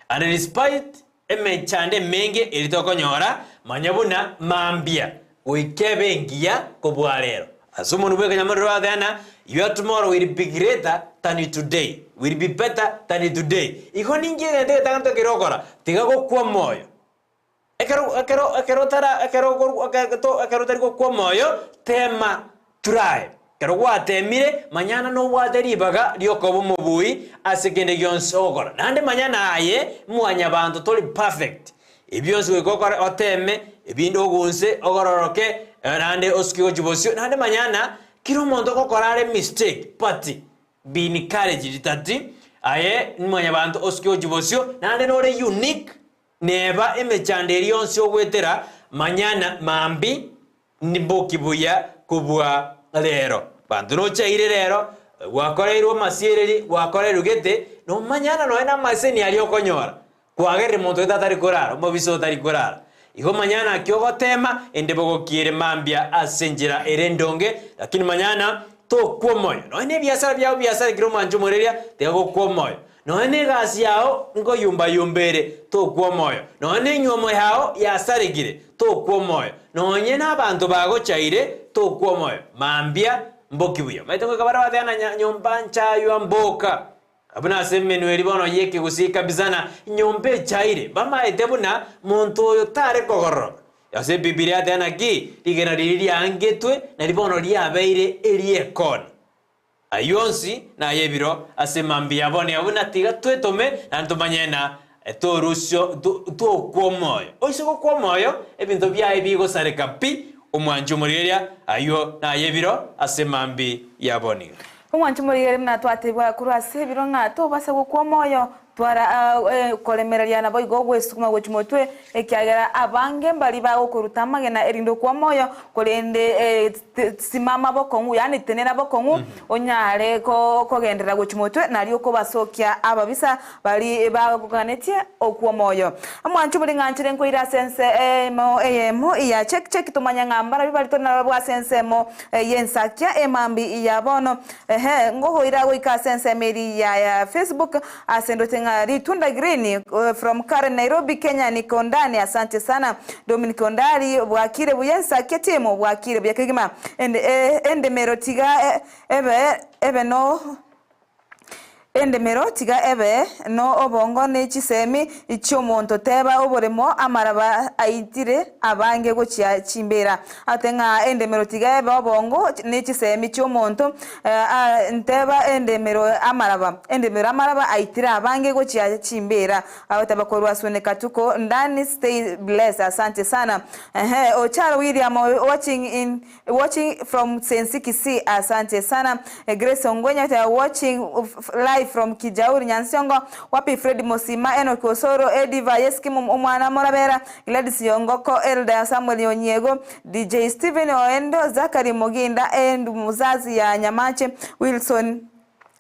And despite emechando emenge eria tokonyora, manya buna mambia goika ebe engiya kobua rero. Ase omonwa bw'ekenyamorero bagateba ng'a your tomorrow will be greater than today, will be better than today. Igo ninki egento egetang'ani tokere gokora? Tiga gokwa omoyo. Ekero ekero ekero otara ekero okoru ekero otari gokwa omoyo, tema, try. Ekero gwatemire, manya ng'a nobwate ribaga riokoba omobui ase kende gionsi ogokora. Naende manya ng'a aye mwanyabanto tori perfect, ebi bionsi goika okore oteme, ebinde ogunse, ogororoke, naende osuke gochia bosio, naende manya ng'a kera omonto ogokora are mistake but be encouraged that aye mwanyabanto osuke gochia bosio, naende nore unique, neba emechando eria yonsi ogoetera, manya ng'a mambia Nimboki buya kobua rero. Banto nochaire rero, gwakoreirwe amasiereri, gwakoreirwe gete, nomanyana nonya namaseni aria okonyora, kwagerire monto gete atari korara, omobisa otari korara. Igo manya naki ogotema, ende bogokiere mambia ase enchera ere endonge, lakini manya ng'a tokwa omoyo. Nonya na ebiasara biao biasarekire omwancho omoreria, tiga gokwa omoyo. Nonya negasi yao nkoyumba-yumba ere, tokwa omoyo. Nonya nenyuomo yao yasarekire, tokwa omoyo. Nonye nabanto bagochaire, tokwa omoyo. Mambia mboki buya. Omanyete goika bare bateba na nyomba nchaywa mboka. Buna ase emenwa eria bono y'ekegusii kabisa na nyomba echaire. Bamaete buna monto oyo tare kogororoka. Ase Ebibilia yateba naki, rigena riria riaangetwe, nari bono riabeire eri'ekona. Ayio onsi nay'ebiro ase mambia bono buna tiga twetome naende tomanye ng'a torusio tokwa omoyo. Oise gokwa omoyo, ebinto biaye bigosareka pi, omwanchi omorigereria, ayio nay'ebiro ase mambi ya bono iga. Omwanchi omorigereria buna twatebwa korwa ase ebiro ng'a tobasa gokwa omoyo, Twara koremereria naboigo ogwesuguma gochia motwe, ekiagera abange mbaria bagokoruta amagena erinde okwe omoyo, korende simama bokong'u, yaani tenena bokong'u, onyare kogenderera gochia motwe, nario okobasokia ababisa baria bagoganetie okwe omoyo. Omwancho bori ng'anchire nkoire ase ense eyemo eyemo ya cheki cheki tomanye ng'a mbarabio baria tore nabarabwo ase ensemo y'ensakia emambia ya bono. Ehe, ngogoira goika ase ensemo eria ya Facebook ase ndoche ng'a ritunda green from Karen Nairobi Kenya niko ndani asante sana Dominic Ondari bwakire buya ensakia team bwakire buya kegima endemero tiga ebe ebe no. Endemero tiga ebe no obongo ne chisemi chi'omonto teba oboremo amaraba aitire abange gochia chimbera. Ate ng'a endemero tiga ebe obongo ne chisemi chi'omonto nteba endemero amaraba endemero amaraba aitire abange gochia chimbera. Agoteba korwa Sunika tuko ndani stay blessed asante sana. Ehe Ocharo William watching in Watching from Sensi Kisii asante sana Grace Ongwenya oteba watching live from Kijauri Nyansiongo wapi Fred Mosima Enock Osoro Eddie Vayeski omwana Morabera Gladys Yongoko Elder Samuel Onyiego DJ Stephen Oendo Zachary Moginda Endu Muzazi ya Nyamache Wilson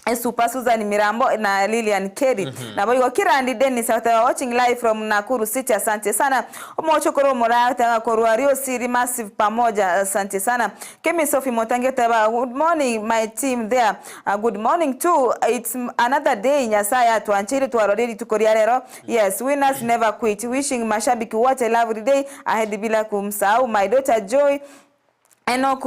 Esupa Susan Mirambo na Lilian Kelly. Naboigo Kirandi Dennis agoteba watching live from Nakuru City asante sana. Omochokoro omoraa agoteba korwa Riosiri Massive pamoja asante sana. Kemi Sophie Motangi agoteba good morning my team there. Good morning too it's another day Nyasaye atwancheire twarorire rituko ria rero. Yes winners never quit wishing mashabiki wote lovely day ahead bila kumsahau my daughter Joy Enock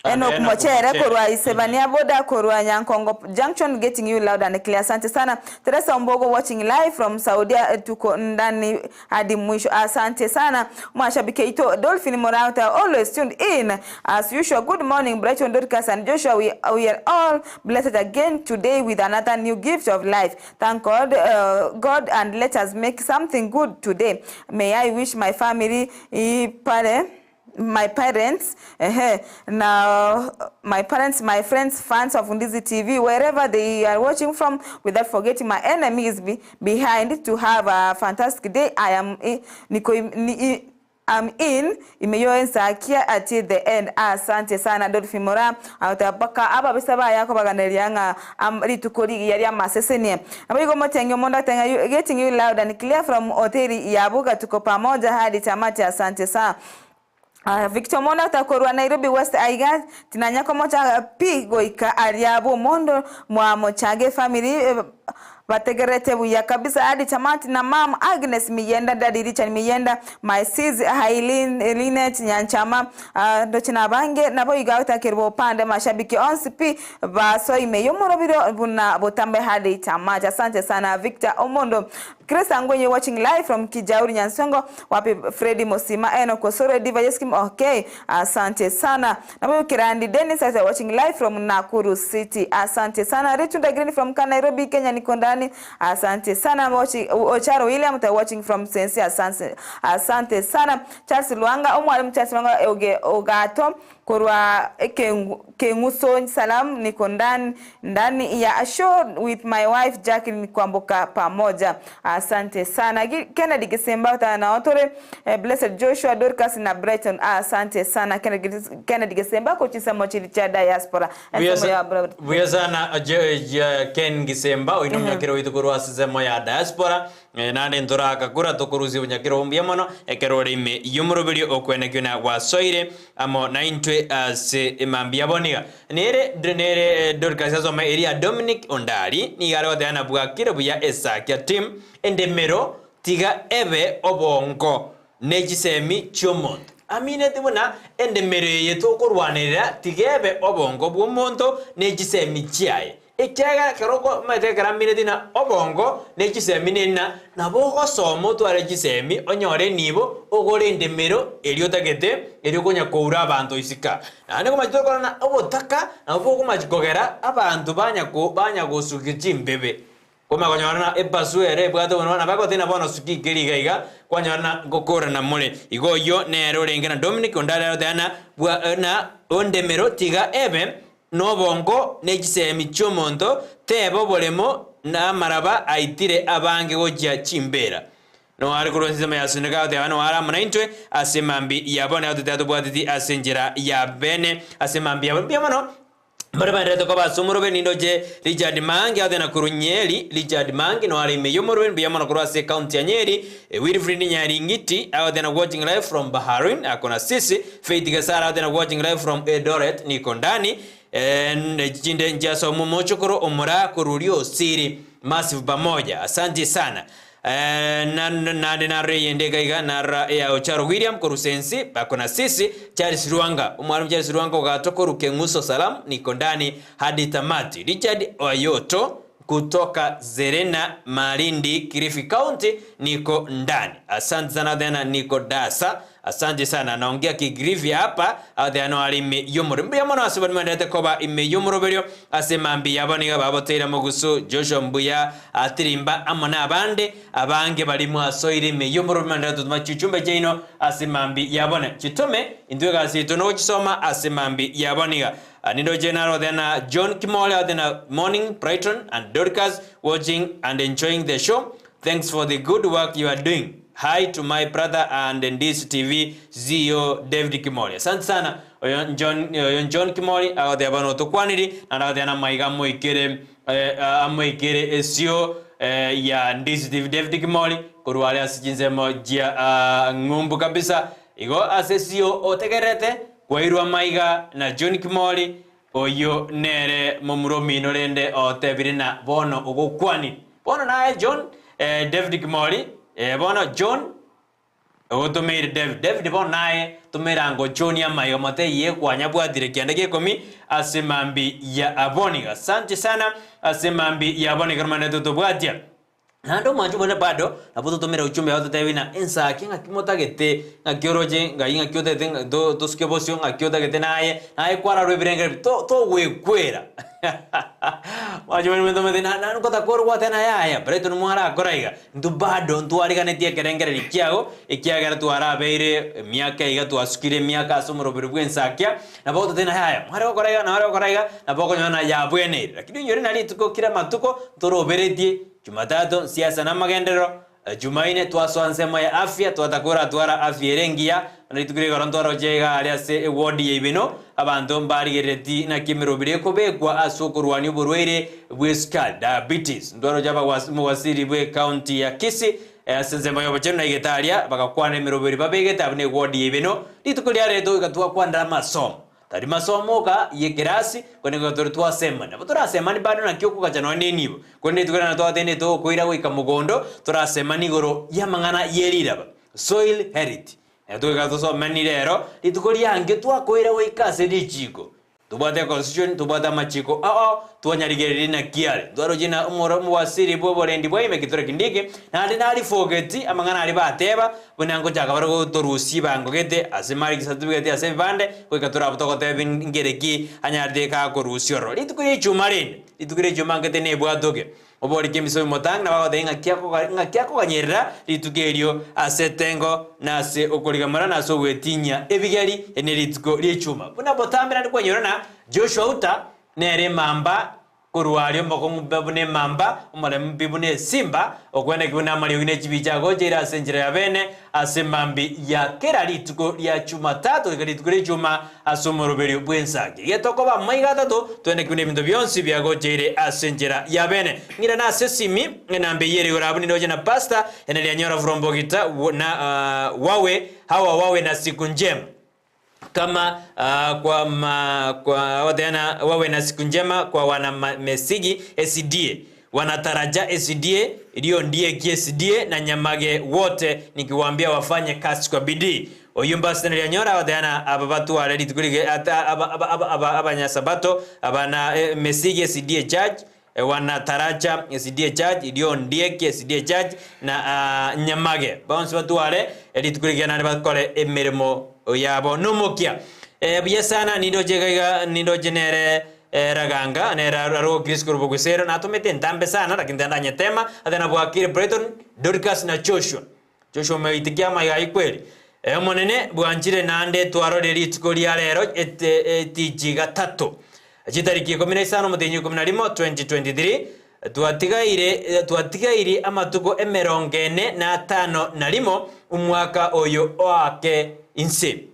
Enock Enock Mochere Mochere. korwa Isebania boda korwa Nyankongo Junction getting you loud and clear. Asante sana. Teresa Ombogo watching live from Saudia tuko ndani hadi mwisho. Asante sana. Mwashabiki ito Dolphin Morauta always tuned in as usual. Good morning Brighton Dorcas and Joshua. We are all blessed again today with another new gift of life. Thank God, God and let us make something good today. May I wish my family pale my parents ehe, na my parents, my friends, fans of Ndizi TV, wherever they are watching from, without forgetting my enemies behind, to have a fantastic day. I am niko ni, I'm in imeyoensakia at the end. Asante sana Dolphin Mora autapaka aba bisaba yako baganeria ng'a rituko rigiya ria masesenie abigo motenge omondo atenga getting you loud and clear from hoteli ya Buga tuko pamoja hadi tamati. Asante sana. Victor Mondo atakorwa Nairobi West aiga tinanyako mocha pi goika aria Mondo mwa Mochage family bategerete buya kabisa hadi tamati na mam Agnes Miyenda, Daddy Richard Miyenda, my sis Hailin Linet Nyanchama ndochina bange nabo igaweta kerbo upande mashabiki onsi pi basoime yomorobiro buna botambe hadi tamati. Asante sana Victor Omondo. Chris Angwenye watching live from Kijauri Nyansongo wapi Freddy Mosima Eno Kosoro Diva Jeskim okay asante sana. Na Kirandi Dennis asa watching live from Nakuru City asante sana. Richard Green from Nairobi Kenya niko ndani asante sana. Watching Ocharo William ta watching from Sensi asante asante sana. Charles Luanga omwalimu Charles Luanga oge ogato korwa Kenguso salam niko ndani ndani ya show with my wife Jacqueline Kwamboka pamoja asante sana. Kennedy Gisemba na otore Blessed Joshua Dorcas na Brighton asante sana. Kennedy Gisemba kochisa mochili cha diaspora buya sana Ken Gisemba oino munyakiro witu korwa sisemo ya diaspora nande ntoraka kura tokorusia bunyakiro mbuya mono ekero orime yomoroberi okwenekio na gwasoire amo naintwe ase emambia boniga nere nere Dorcas asoma eria Dominic Ondari niga arigotebana bwakire buya esakia team endemero tiga ebe obongo nechisemi chiomonto aminete buna endemero eye tokorwanerera tiga ebe obongo bwa omonto nechisemi chiaye ekiagera kero maete ekero aminete na obongo nechisemi nena nabo ogosoma otware chisemi onyore nibo ogore endemero eria otagete eria okonya koura abanto isika naende komachi tokorana obotaka nabo bokomachi kogera abanto banya gosukia chimbebe komakonyorana epasu ere ebwate bono nabo agotina bono suki ikeri iga iga kwanyorana ngokorana more igo oyo nere orenge na Dominic Ondari aroteana na ondemero tiga ebe nobongo nechisemi chiomonto tebe oboremo na amaraba aitire abange gochia chimbera no ari korwa ensemo ya Sunika agoteba no ara amo naintwe ase emambi yabo naye toteba tobwateti ase enchera ya bene ase emambi yabo mbuya mono Bare baenderete koba ase omorobe nindoche Richard Mange agote na korwa Nyeri Richard Mange no are ime y'omorobe mbuya mono korwa ase ecounty ya Nyeri Wilfred Nyaringiti agote na watching live from Bahrain akona sisi Faith Gasara agote na watching live from Eldoret niko ndani chinde nchiasoma omochokoro omora korwa Riosiri massive pamoja asante sana. Naende narora eyende iga iga, narora eya Ocharo William korwa Sensi, bako na sisi, Charles Lwanga, omwalimu Charles Lwanga ogatwa korwa Keng'uso Salamu, niko ndani hadi tamati. Richard Oyoto kutoka Zerena Malindi Kilifi County, niko ndani. Asante sana tena niko dasa. Asante sana naongea Kigrivi hapa agoteeba noare ime y'omorero. Mbuya mono ase baria mwenderete koba ime y'omoroberio ase mambia yabo nigo baboteire mogusu Joshua mbuya atirimba amo nabande abange baria mwasoire ime y'omoroberio mwenderete gotoma chichumbe chiaino ase mambi yabo ne chitome intwe egasi yaito nogochisoma ase mambi yabo niga nindoche naro goteba na John Kimole agoteba na morning Brighton and Dorcas watching and enjoying the show Thanks for the good work you are doing. Hi to my brother and Ndisi TV CEO David Kimori. Asante sana oyo John, oyo John Kimori agoteba bono otokwaniri naende agoteba namaiga amoikere eh, amoikere esio eh, ya Ndisi TV David Kimori korwa are ase chinsemo chia ah, ng'umbu kabisa igo ase esio otegererete kwairwa amaiga na John Kimori Oyio nere momura omino rende otebire na bono ogokwanire. Bono naye John, eh, David Kimori, eh, bono John ogotomeire David. David bono naye tomera ango John amaiga motebie kwanyabwatire kianda gia ikomi ase mambi ya aboniga. Asante sana ase mambi ya aboniga romane totobwatia. Naende omwancho bonde bado nabo totomere ochumbe ao totebi ng'a ensaki ng'aki motagete, ng'aki oroche ng'ai ng'aki otagete ng'a to tosuke bosio ng'aki otagete naye, naye kwararwa ebirengererio to togwekwera mwancho bonde tomanyete na na ngotaka ore gwateba ng'a yaya Brighton mwarakora iga, intwe bado ntwariganetie ekerengererio kiago, ekiagera twarabeire emiaka iga twasukire emiaka ase omoroberi bwa ensakia, nabo ogototebia ng'a yaya mware gokora iga na gokora iga, nabo okonyora ng'a yabweneire. Lakini onyore na rituko kera amatuko ntoroberetie. Jumatatu, siasa na amagenderero, Jumaine twasoa nsemo ya afya twatakora twara afya ere engiya, buna rituko ria igoro ntwaroche iga aria ase eward ya Ibeno, abanto mbarigerereti naki emeroberi ekobekwa ase okorwania oborwaire bw'esukari, diabetes. Ntwaroche abagwasi omowasiri bwe county ya Kisii ase ensemo y'obochenu na egetaria bagakwana emeroberi babegete abwo na eward ya Ibeno, rituko riaretwe goika twakwanera amasomo. Tari masomo oka y'ekerasi, korende nigo tore twasemania. Nabo torasemanie bado naki okogacha nonya nenibo, korende rituko riane twatenenete okoira goika mogondo, torasemanie igoro y'amang'ana ye riraba, soil health. Ekero togoika tosomanie rero, rituko riange twakoira goika ase richiko. Tobwate econstitution, tobwate amachiko ao ao, twanyarigereria naki are. Ntwaroche na omoro omowasiri bw'oborendi bwa ime Kithure Kindiki, naende narifogeti amang'ana aria bateba, Buna ngochaka bare gotorusia ebango gete ase marriage certificate ase ebibande, goika torabe togotebia nkere ki anyarete gakorusia ororo. Rituko ria echuma rende, rituko ria echuma ngete nebwatoke, oborike emisomi motang'ani nabo agotebia ng'aki akoga ng'aki akoganyerera rituko erio ase etengo na ase okorigamora na ase ogwetinyia ebigeri, eri ne rituko ria echuma. Buna botambe naende kwanyora na Joshua Uta nere emamba Korwa aria omokong'u mbe buna emamba, omoremu mbi buna esimba, okweneki buna amariogi ne chibicha agocheire ase enchera ya bene, ase mambi ya kera rituko ria Chumatatu goika rituko ria Ijumaa ase omoroberio bw'ensaki. Getokoba amaiga atato, tweneki buna ebinto bionsi biagocheire ase enchera ya bene. Ng'irane ase esimi, enamba eyio ere igoro abwo nindoche na Pastor, ene rianyora from Bogita, na wawe hawa wawe na siku njema. Kama kwa ma kwa oteana wawe na siku njema kwa wana ma, mesigi esidie wanataraja esidie iliyo ndiye kiesidie na nyamage wote nikiwaambia wafanye kasi kwa bidii oyio mbasene rianyora oteana aba batware rituko rige ata aba aba aba aba abanyasabato abana eh, mesigi esidie church Wanataracha SDA Church, erio Ondieki SDA Church, na ah, Nyamage. Bonsi batware rituko rigiya naende bakore emeremo yabo nomokia. Eh, buya sana nindoche iga iga nindoche nere eh, Raganga nere arogo Chris korwa Bogusero natomete entambe sana lakini tandanyetema ate nabwakire Brighton Dorcas na Joshua. Joshua omoitikia amaiga ayio kweri, Ee Omonene, bwanchire naende twarorire rituko ria rero etiji gatato, chitariki ikomi na isano omotienyi o ikomi na rimo 2023, twatigaire twatigairi amatuko emerongo ene na atano na rimo omwaka oyo oake inse.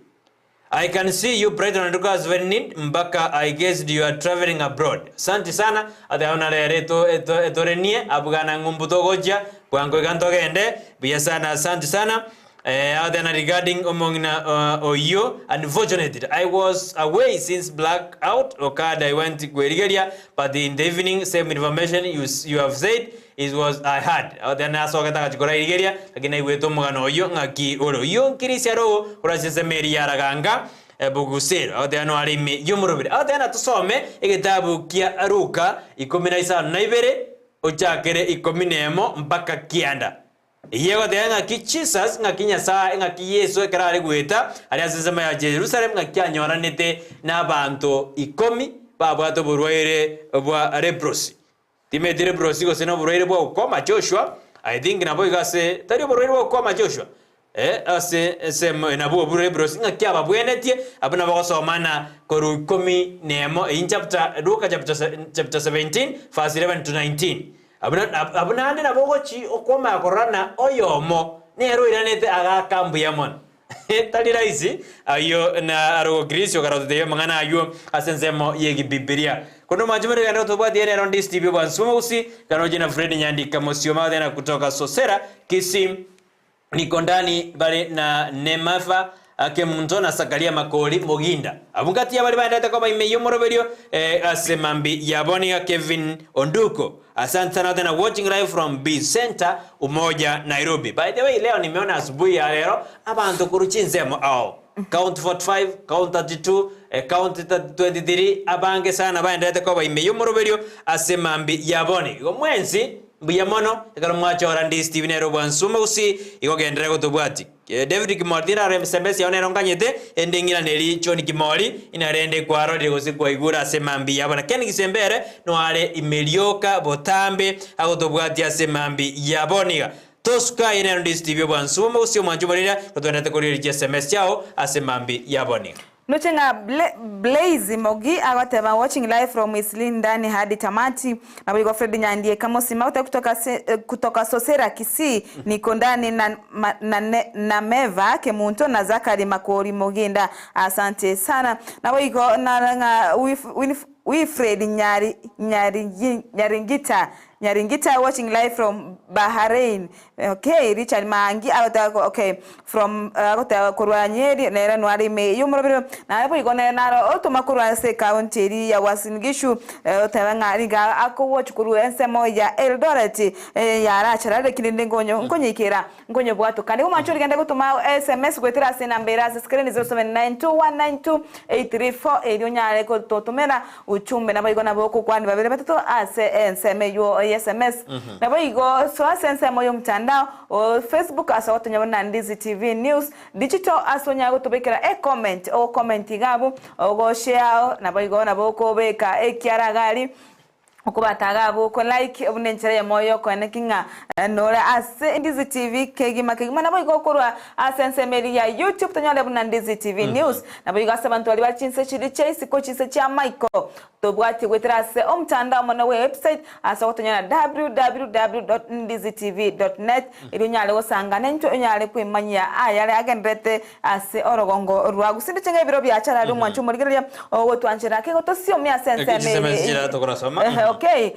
I can see you Brighton and Lucas very need mpaka I guessed you are traveling abroad. Asante sana ate abwo naro ere eto eto etorenie abwo ng'umbu togochia bwango iga ntogende buya sana asante sana eh, ate na regarding omong'ina uh, oyio unfortunately I was away since black out occurred I went kwerigeria but in the evening same information you, you have said. It was I heard. Agoteba nasogete agachia korairigeria, lakini naigwete omogano oyio ng'aki ore. Oyio nkirisia aro korwa ase ensemo eria ya Raganga Bogusero. Agoteba noare ime y'omorobere. Agoteba natosome egetabu kia Luka ikomi na isano na ibere ochakere ikomi na emo mpaka kianda. Eyio egoteba ng'aki Jesus, ng'aki Nyasae, ng'aki Yeso ekero are goeta aria ase ensemo ya Jerusalem, ng'aki anyoranete nabanto ikomi babwate oborwaire bwa leprosy. Timeti leprosy gose noborwaire bwa ukoma Joshua, I think nabo igo ase tari oborwaire bwa ukoma Joshua eh, ase ensemo nabwo obwo leprosy ng'aki ababwenetie abwo nabo gosoma na korwa ikomi nemo eyio chapter Luka chapter chapter 17 verse 11 to 19. Abwo na abwo naende nabo ogochi okwomanya korora na oyomo nere oiranete agaaka mbuya mono. Tari rahisi ayio na arogokirisi okarototebia amang'ana ayio ase ensemo y'egibibilia. Korende omwanchi more genda otobwatie nero ndi Steve Bwansi Mogusi, Kanoji na Fred Nyandika Mosioma Othena kutoka Sosera, Kisii, Nikondani bare na Nemafa Kemunto na Sakaria Makori Moginda. Abwo ngati y'abaria baendete koba ime y'omoroberio eh, ase mambi yabo niga Kevin Onduko. Asante sana tena watching live from B Center Umoja Nairobi. By the way leo nimeona asubuhi ya lero abanto korwa chinsemo ao count 45, count 32, eh, count 23 abange sana baenderete koba ime y'omoroberio ase mambi yabo ni. Igo mwensi mbuya mono ekero mwachora ndi Steve nere obwansumo gusii igo genderera gotobwati. David Kimori tindarora ebisembe yao nero nganyete, ende ng'iraneri John Kimori, inarende kwarorire gose kwaigure ase mambi yabo. Na Ken Gisembe ere noare ime rioka botambe agotobwatia ase mambi yabo. Niga tosuka aye nero ndi Steve obwansu bw'omogusii omwanchi omoriri gotwenerete korigereria chiSMS chiao ase mambi yabo. Niga. Noche ng'a Blaise Mogi agoteba watching live from Eastleigh ndani hadi tamati. Naboigo Fred Nyandieka Mosima agoteba kutoka kutoka Sosera Kisii niko ndani na na na Meva Kemunto na Zachary Makori Moginda asante sana. Naboigo nara ng'a Wilfred Nyari Nyaringita Nyaringita watching live from Bahrain okay Richard Maangi agoteba okay from agoteba korwa Nyeri nere nware ime y'omorobero naye boigo nere naro otoma korwa ase ecounty eria ya Uasin Gishu oteba ng'a niga akowatch korwa ensemo ya Eldoret yarachara lakini rende nkonyo nkonyeikera nkonyebwatoka. Nigo omwancho origende gotoma sms goetera ase enamba ere ase screen 0792192834 erio onyare gototomera Uchumbe naboigo nabo okokwania babere batato ase ensemo eywo ye sms. Naboigo soa ase ensemo y'omtandao o Facebook ase ogotonya buna Ndizi TV News Digital ase onyare gotobekera e comment ogo comment iga abwo ogo share naboigo nabo okobeka ekiara iga aria okobata iga abwo oko like buna enchera eyemo yokoeneki ng'a nore ase Ndizi TV kegima kegima naboigo okorwa Ase ensemo eria ya YouTube tonyore buna Ndizi TV News. Naboigo ase abanto baria bare chinse chiria chia isiko chinse chia maiko tobwatie goetera ase omotandao omonene bwe website ase ogotonyora www.ndizitv.net erio onyare gosanga naintwe onyare kwemanyia ayare agendererete ase orogongo rwa Gusii. Ndiche ng'a ebiro biachara aria omwancho omorigereria ogotwanchera ake gotosiomia ase ensemo Chiseme eye. chiria tokorasoma. Ehe, okay.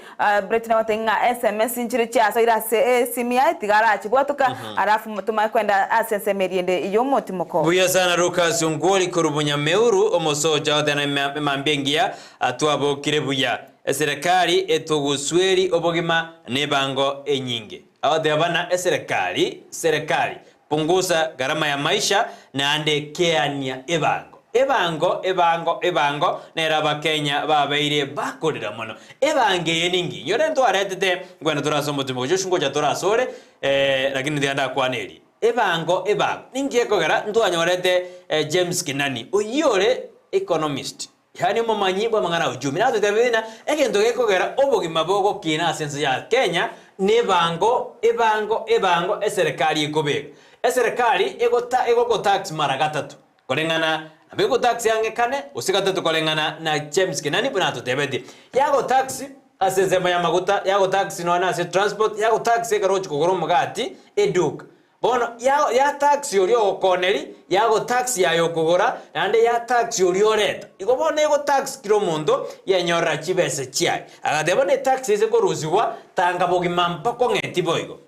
Brett nagotebia ng'a SMS nchire chiasoire ase esimi yaye tiga arachibwatoka alafu tomanye kwenda ase ensemo eria ende y'omotimoko. Buya sana Lucas Ongwori korwa Bunyameuru omosocha otena emambia engiya twabokire buya. Eserekari etogosweri obogima nebango enyinge. Agoteba bana eserekari serekari Pungusa gharama ya maisha naende keania ebango. Ebango, ebango, ebango nere abakenya babeire bakorera mono. Ebango eye ninki? Inyore ntwaretete nkwenda tore ase omochie omogocho ngocha tore asore eh, lakini tiga ndakwane eri. Ebango, ebango, ninki ekogera ntwanyorete James Kinani oyio ore economist, yaani omomanyi bw'amang'ana a uchumi, natotebie buna egento gekogera obogima bogokina ase ense ya Kenya nebango, ebango, ebango eserekari ekobeka. Eserekari egota egogotax mara gatato koreng'ana nabo egotax ang'e kane gose gatato koreng'ana na James Kinani buna atotebetie. Yagotax ase ensemo y'amaguta, yagotax nonya na ase transport, yagotax ekero ogochi kogora omogati eduka. Bono ya ya tax oria ogokoneri, yago tax yaye okogora, naende ya tax oria oreta. Igo bono ego tax kera omonto yenyorera chibesa chiaye. Agateba bono etax ase korusigwa, tanga bogima mpaka ong'eti boigo.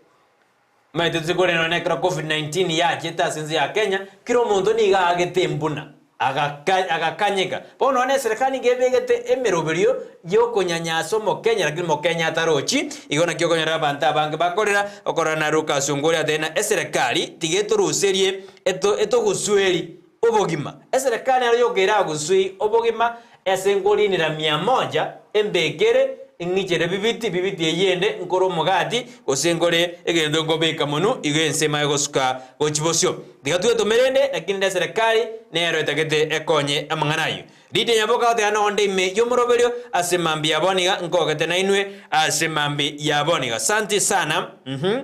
Omanyete tose korenda nonye ekero covid 19 yachete ase ense ya Kenya, kera omonto nigo aagete embuna. Agakanyeka. Bono nonya eserekari nigo ebegete emeroberio y'okonyanyasa omokenya, lakini mokenya atarochi. Igo naki okonyora abanto abange bakorera, okorora na Lucas Ongori atebe ng'a eserekari tiga etoruserie eto etogosueri obogima. Eserekari nero yoka eragosui obogima ase nkorinera mia moja embekere ng'ichere bibiti, bibiti eyio ende nkore omogati gose nkore egento nkobeka monwe igo ense emanye gosuka gochia bosio. Tiga twetomere rende, lakini rende eserekari nero etagete ekonye amang'ana ayio. Lydia Nyaboka agoteba nonde ime y'omoroberio ase mambia ya bono iga nkogete nainwe ase mambia ya bono iga. Asanti sana uhum.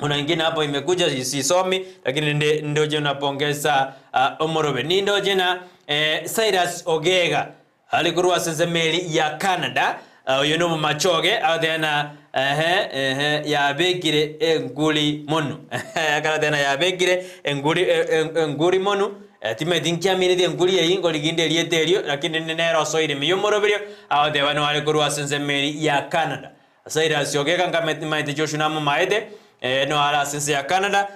Kuna ingine hapo imekuja sisomi lakini rende ndoche napongeza uh, omorobe. Nindoche na eh, Cyrus Ogega Are korwa ase ensemo eria ya Canada, oyo nomomachoge, agateba ng'a ehe, ehe, yabekire enguri monu. Akarateba ng'a yabekire enguri, enguri monu, timanyeti nkiamineti enguri eyio, nkoriginde erieta erio, lakini rende nere osoire ime y'omoroberio, agoteba nigo are korwa ase ensemo eria ya Canada. Cyrus Ogega nkamanyete Joshua namomaete, noyo are ase ense ya Canada,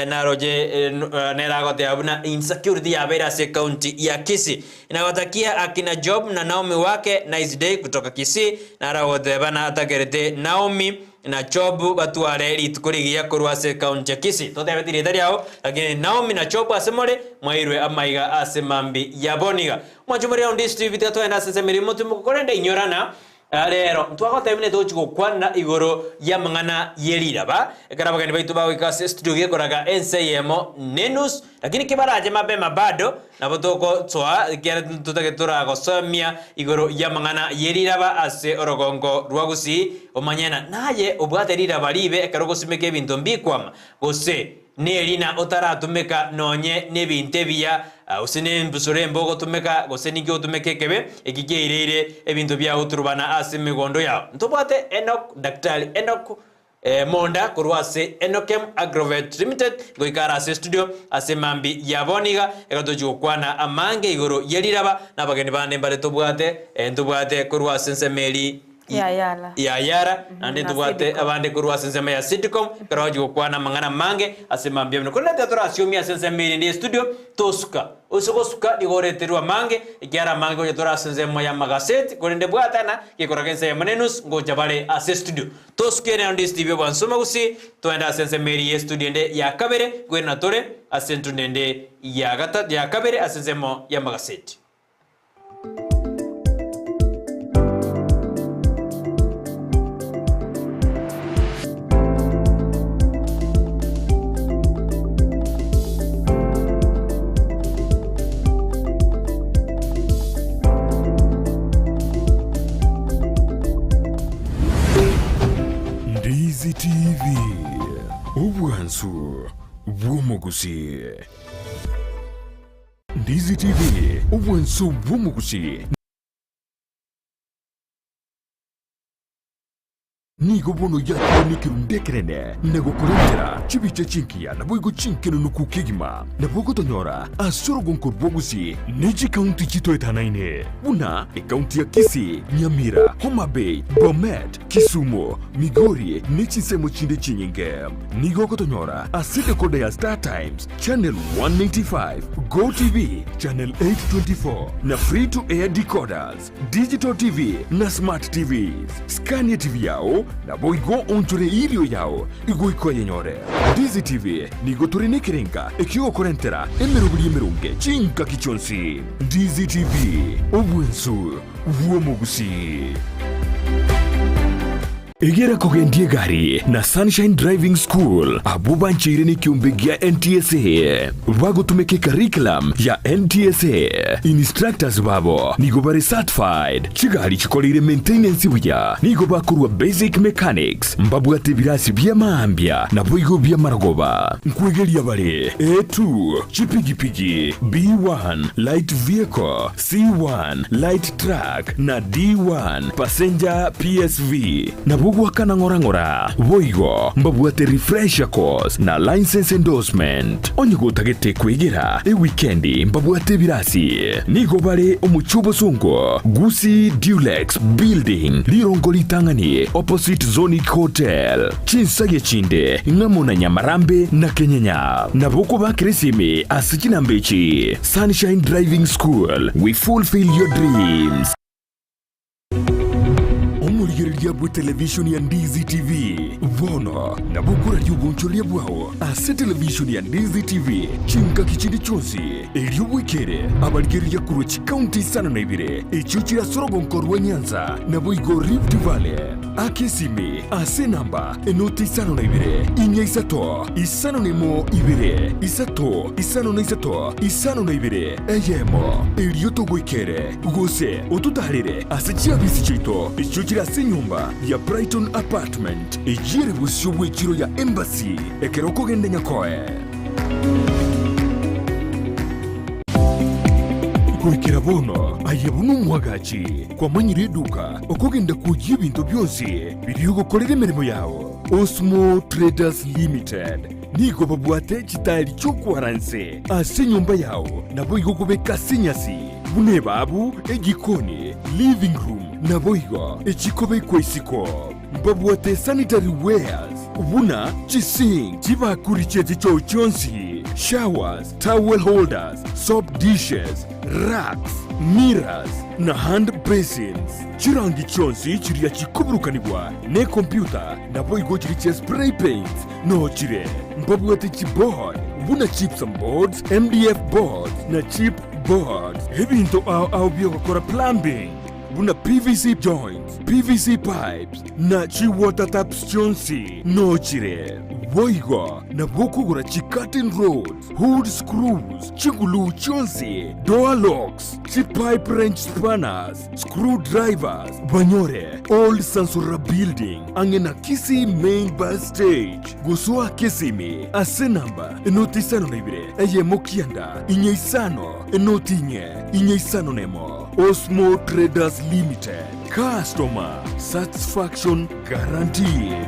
naroche nere agoteba buna insecurity yabeire ase ecounty ya Kisii. Nagotakia akina Job na Naomi wake nice day kutoka Kisii, naro agoteba natakerete Naomi na Job batware rituko rigiya korwa ase ecounty ya Kisii. Totebeti rieta riao, lakini Naomi na Job ase more mwairwe amaiga ase mambi ya bono iga. Mwanche more round Steve tiga togende ase ense emeremo timoka korende inyorana Reero ntwagotebire togochia gokwana igoro y'amang'ana ye riraba, ekero abageni baito bagoika ase estudio gekoraga ense eyemo nenusu, lakini kibarache mapema bado nabo togosoa ekiagera ntotagete toragosomia igoro y'amang'ana ye riraba ase orogongo rwa Gusii, omanye ng'a naye obwate riraba ribe ekero ogosimeka ebinto mbikwama, gose Nerina otaratumeka nonye nebinto ebiya, gose nembusuro embe ogotumeka, gose ninki ogotumeka ekebe, eki kiaireire ebinto biao goturubana ase emegondo yao. Ntobwate Enock, Daktari Enock Monda korwa ase Enokem Agrovet Limited, ngoika are ase estudio ase mambi ya bono iga, ekero tochia gokwana amange igoro ye riraba, na abageni bande mbare tobwate, ntobwate korwa ase ensemo eri Yayara. Yayara, naende Na ntobwate Sidcom. abande korwa ase ensemo ya Sidcom, ekero bagochia gokwana amang'ana amange ase mambia buna. Korende ekero torasiomi ase ensemo eye rende y'estudio, tosuka. Ase gosuka nigo oreterwe amange, ekiagera amange gocha tore ase ensemo y'amagaseti, korende bwatana, gekoraga ense eyemo na enusu, ngocha bare ase estudio. Tosuke nero ndi Steve Obwansuma gusii, toende ase ensemo eria y'estudio ende ya kabere, nkoirana tore ase entundo ende ya gata ya kabere ase ensemo y'amagaseti. Ndizi TV, obwansu bw'omogusii. Ndizi TV, obwanso bw'omogusii. Nigo bono yakire nekerundu ekenene na gokorentera chibicha chingiya naboigo chinkenenuku kegima. Nabo ogotonyora ase orogonko rw'Ogusii ne chikaunti chitoetanaine buna ekaunti ya Kisii, Nyamira, Homa Bay, Bomet, Kisumu, Migori ne chinsemo chinde chinyinge. Nigo ogotonyora ase decoder ya Star Times, Channel 195, Go TV, Channel 824 na Free to Air decoders, Digital TV na Smart TVs. Scan TV yao naboigo onchore erio yao igoika oyenyore. Ndizi TV nigo tore nekerenga ekiogokorentera emeroberi emeronge chingaki chionsi. Ndizi TV, obwensu bw'omogusii. Egera kogendia egari na Sunshine Driving School abwo bancheire nekiombe gia NTSA bagotumeka ecurriculum ya NTSA. Instructors babo nigo bare certified, chigari chikoreire maintenance buya, nigo bakorwa basic mechanics, mbabwate ebirasi bi'amaambia naboigo bi'amarogoba. Nkwegeria bare A2, chipigipigi, B1, light vehicle, C1, light truck, na D1, passenger PSV. Nabo. Nabo gwakana ng'ora ng'ora. Boigo mbabwate refresher course na license endorsement. Onye gotagete kwegera ewikendi mbabwate ebirasi. Nigo bare omochie obosongo, Gusii Dulux Building, rirongo ritang'ani opposite Zonic Hotel. Chinsagia chinde ng'amo na Nyamarambe na Kenyenya. Nabo okobakera esimi ase chinamba echi, Sunshine Driving School, we fulfill your dreams. Omorigereria bwe televishoni ya Ndizi TV bono nabo okoraria obonchoreria bwao ase televishoni ya Ndizi TV chingaki chinde chionsi, erio bwekere abarigereria korwa chikaunti isano na ibere echio chire ase orogonko rwa Nyanza naboigo Rift Valley. Aka esimi ase enamba enoti 52 4 5 1 2 3 5 3 52 eyemo, erio togoikere, gose ototaarere ase chiabisi chiaito echio chire ase enyomba ya Brighton Apartment, eyio ere bosio bw'echiro ya Embassy ekero okogenda Nyakoe. Goikera bono aye buna omwagachi kwamanyire eduka okogenda kwoyia ebinto bionsi biria ogokorera emeremo yao. Osmo Traders Limited nigo babwate chitaeri chi'okwara nse ase enyomba yao naboigo okobeka ase enyasi buna ebabu, ejikoni, living room naboigo echikobekwa isiko. Mbabwate sanitary wares buna chisink, chibakuri chie chichoo chionsi, showers, towel holders, soap dishes, racks, mirrors, na hand basins. Chirangi chionsi chiria chikoburukanigwa nekompyuta naboigo chiria chia spray paints noo chire. Mbabwate chiboard buna gypsum boards, MDF boards, na chip boards. Ebinto ao ao biogokora plumbing buna PVC joints, PVC pipes, na chi-water taps chionsi noo chire. Boigo nabwo okogora chi-curtain rods, hood screws, chiguluu chionsi, door locks, chi-pipe wrench spanners, screw drivers, banyore Old Sansora Building ang'e na Kisii Main Bus Stage. Gosoa Kisimi ase namba enoti 52 eyemo kianda inye isano enoti inye inye isano nemo. Osmo Traders Limited, customer satisfaction guaranteed.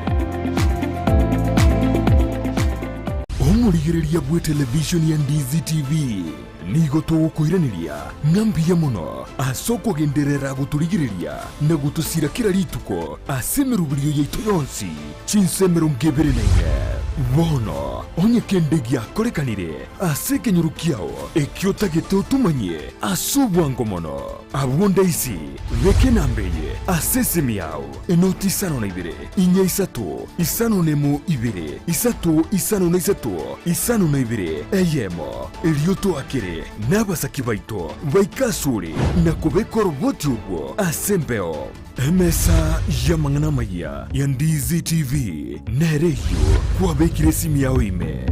Omorigereria bw'etelevishoni ya Ndizi TV nigo togokoiraneria ng'a mbuya mono ase okogenderera gotorigereria na gotosira kera rituko ase emeroberio yaito yonsi chinsa 24. Bono onye kende giakorekanire ase ekenyoro kiao ekio otagete otomanyie ase obwango mono, abwo ndaisi beka enamba eye ase esimi yao, enoti 52 4 3 5 1 2 3 5 3 5 2 eyemo, erio toakere nabasaki baito baike asore na kobeka oroboti orwo ase embeo. Emesa y'amang'ana amayia ya Ndizi TV nere eyio kwabekire esimi yao ime.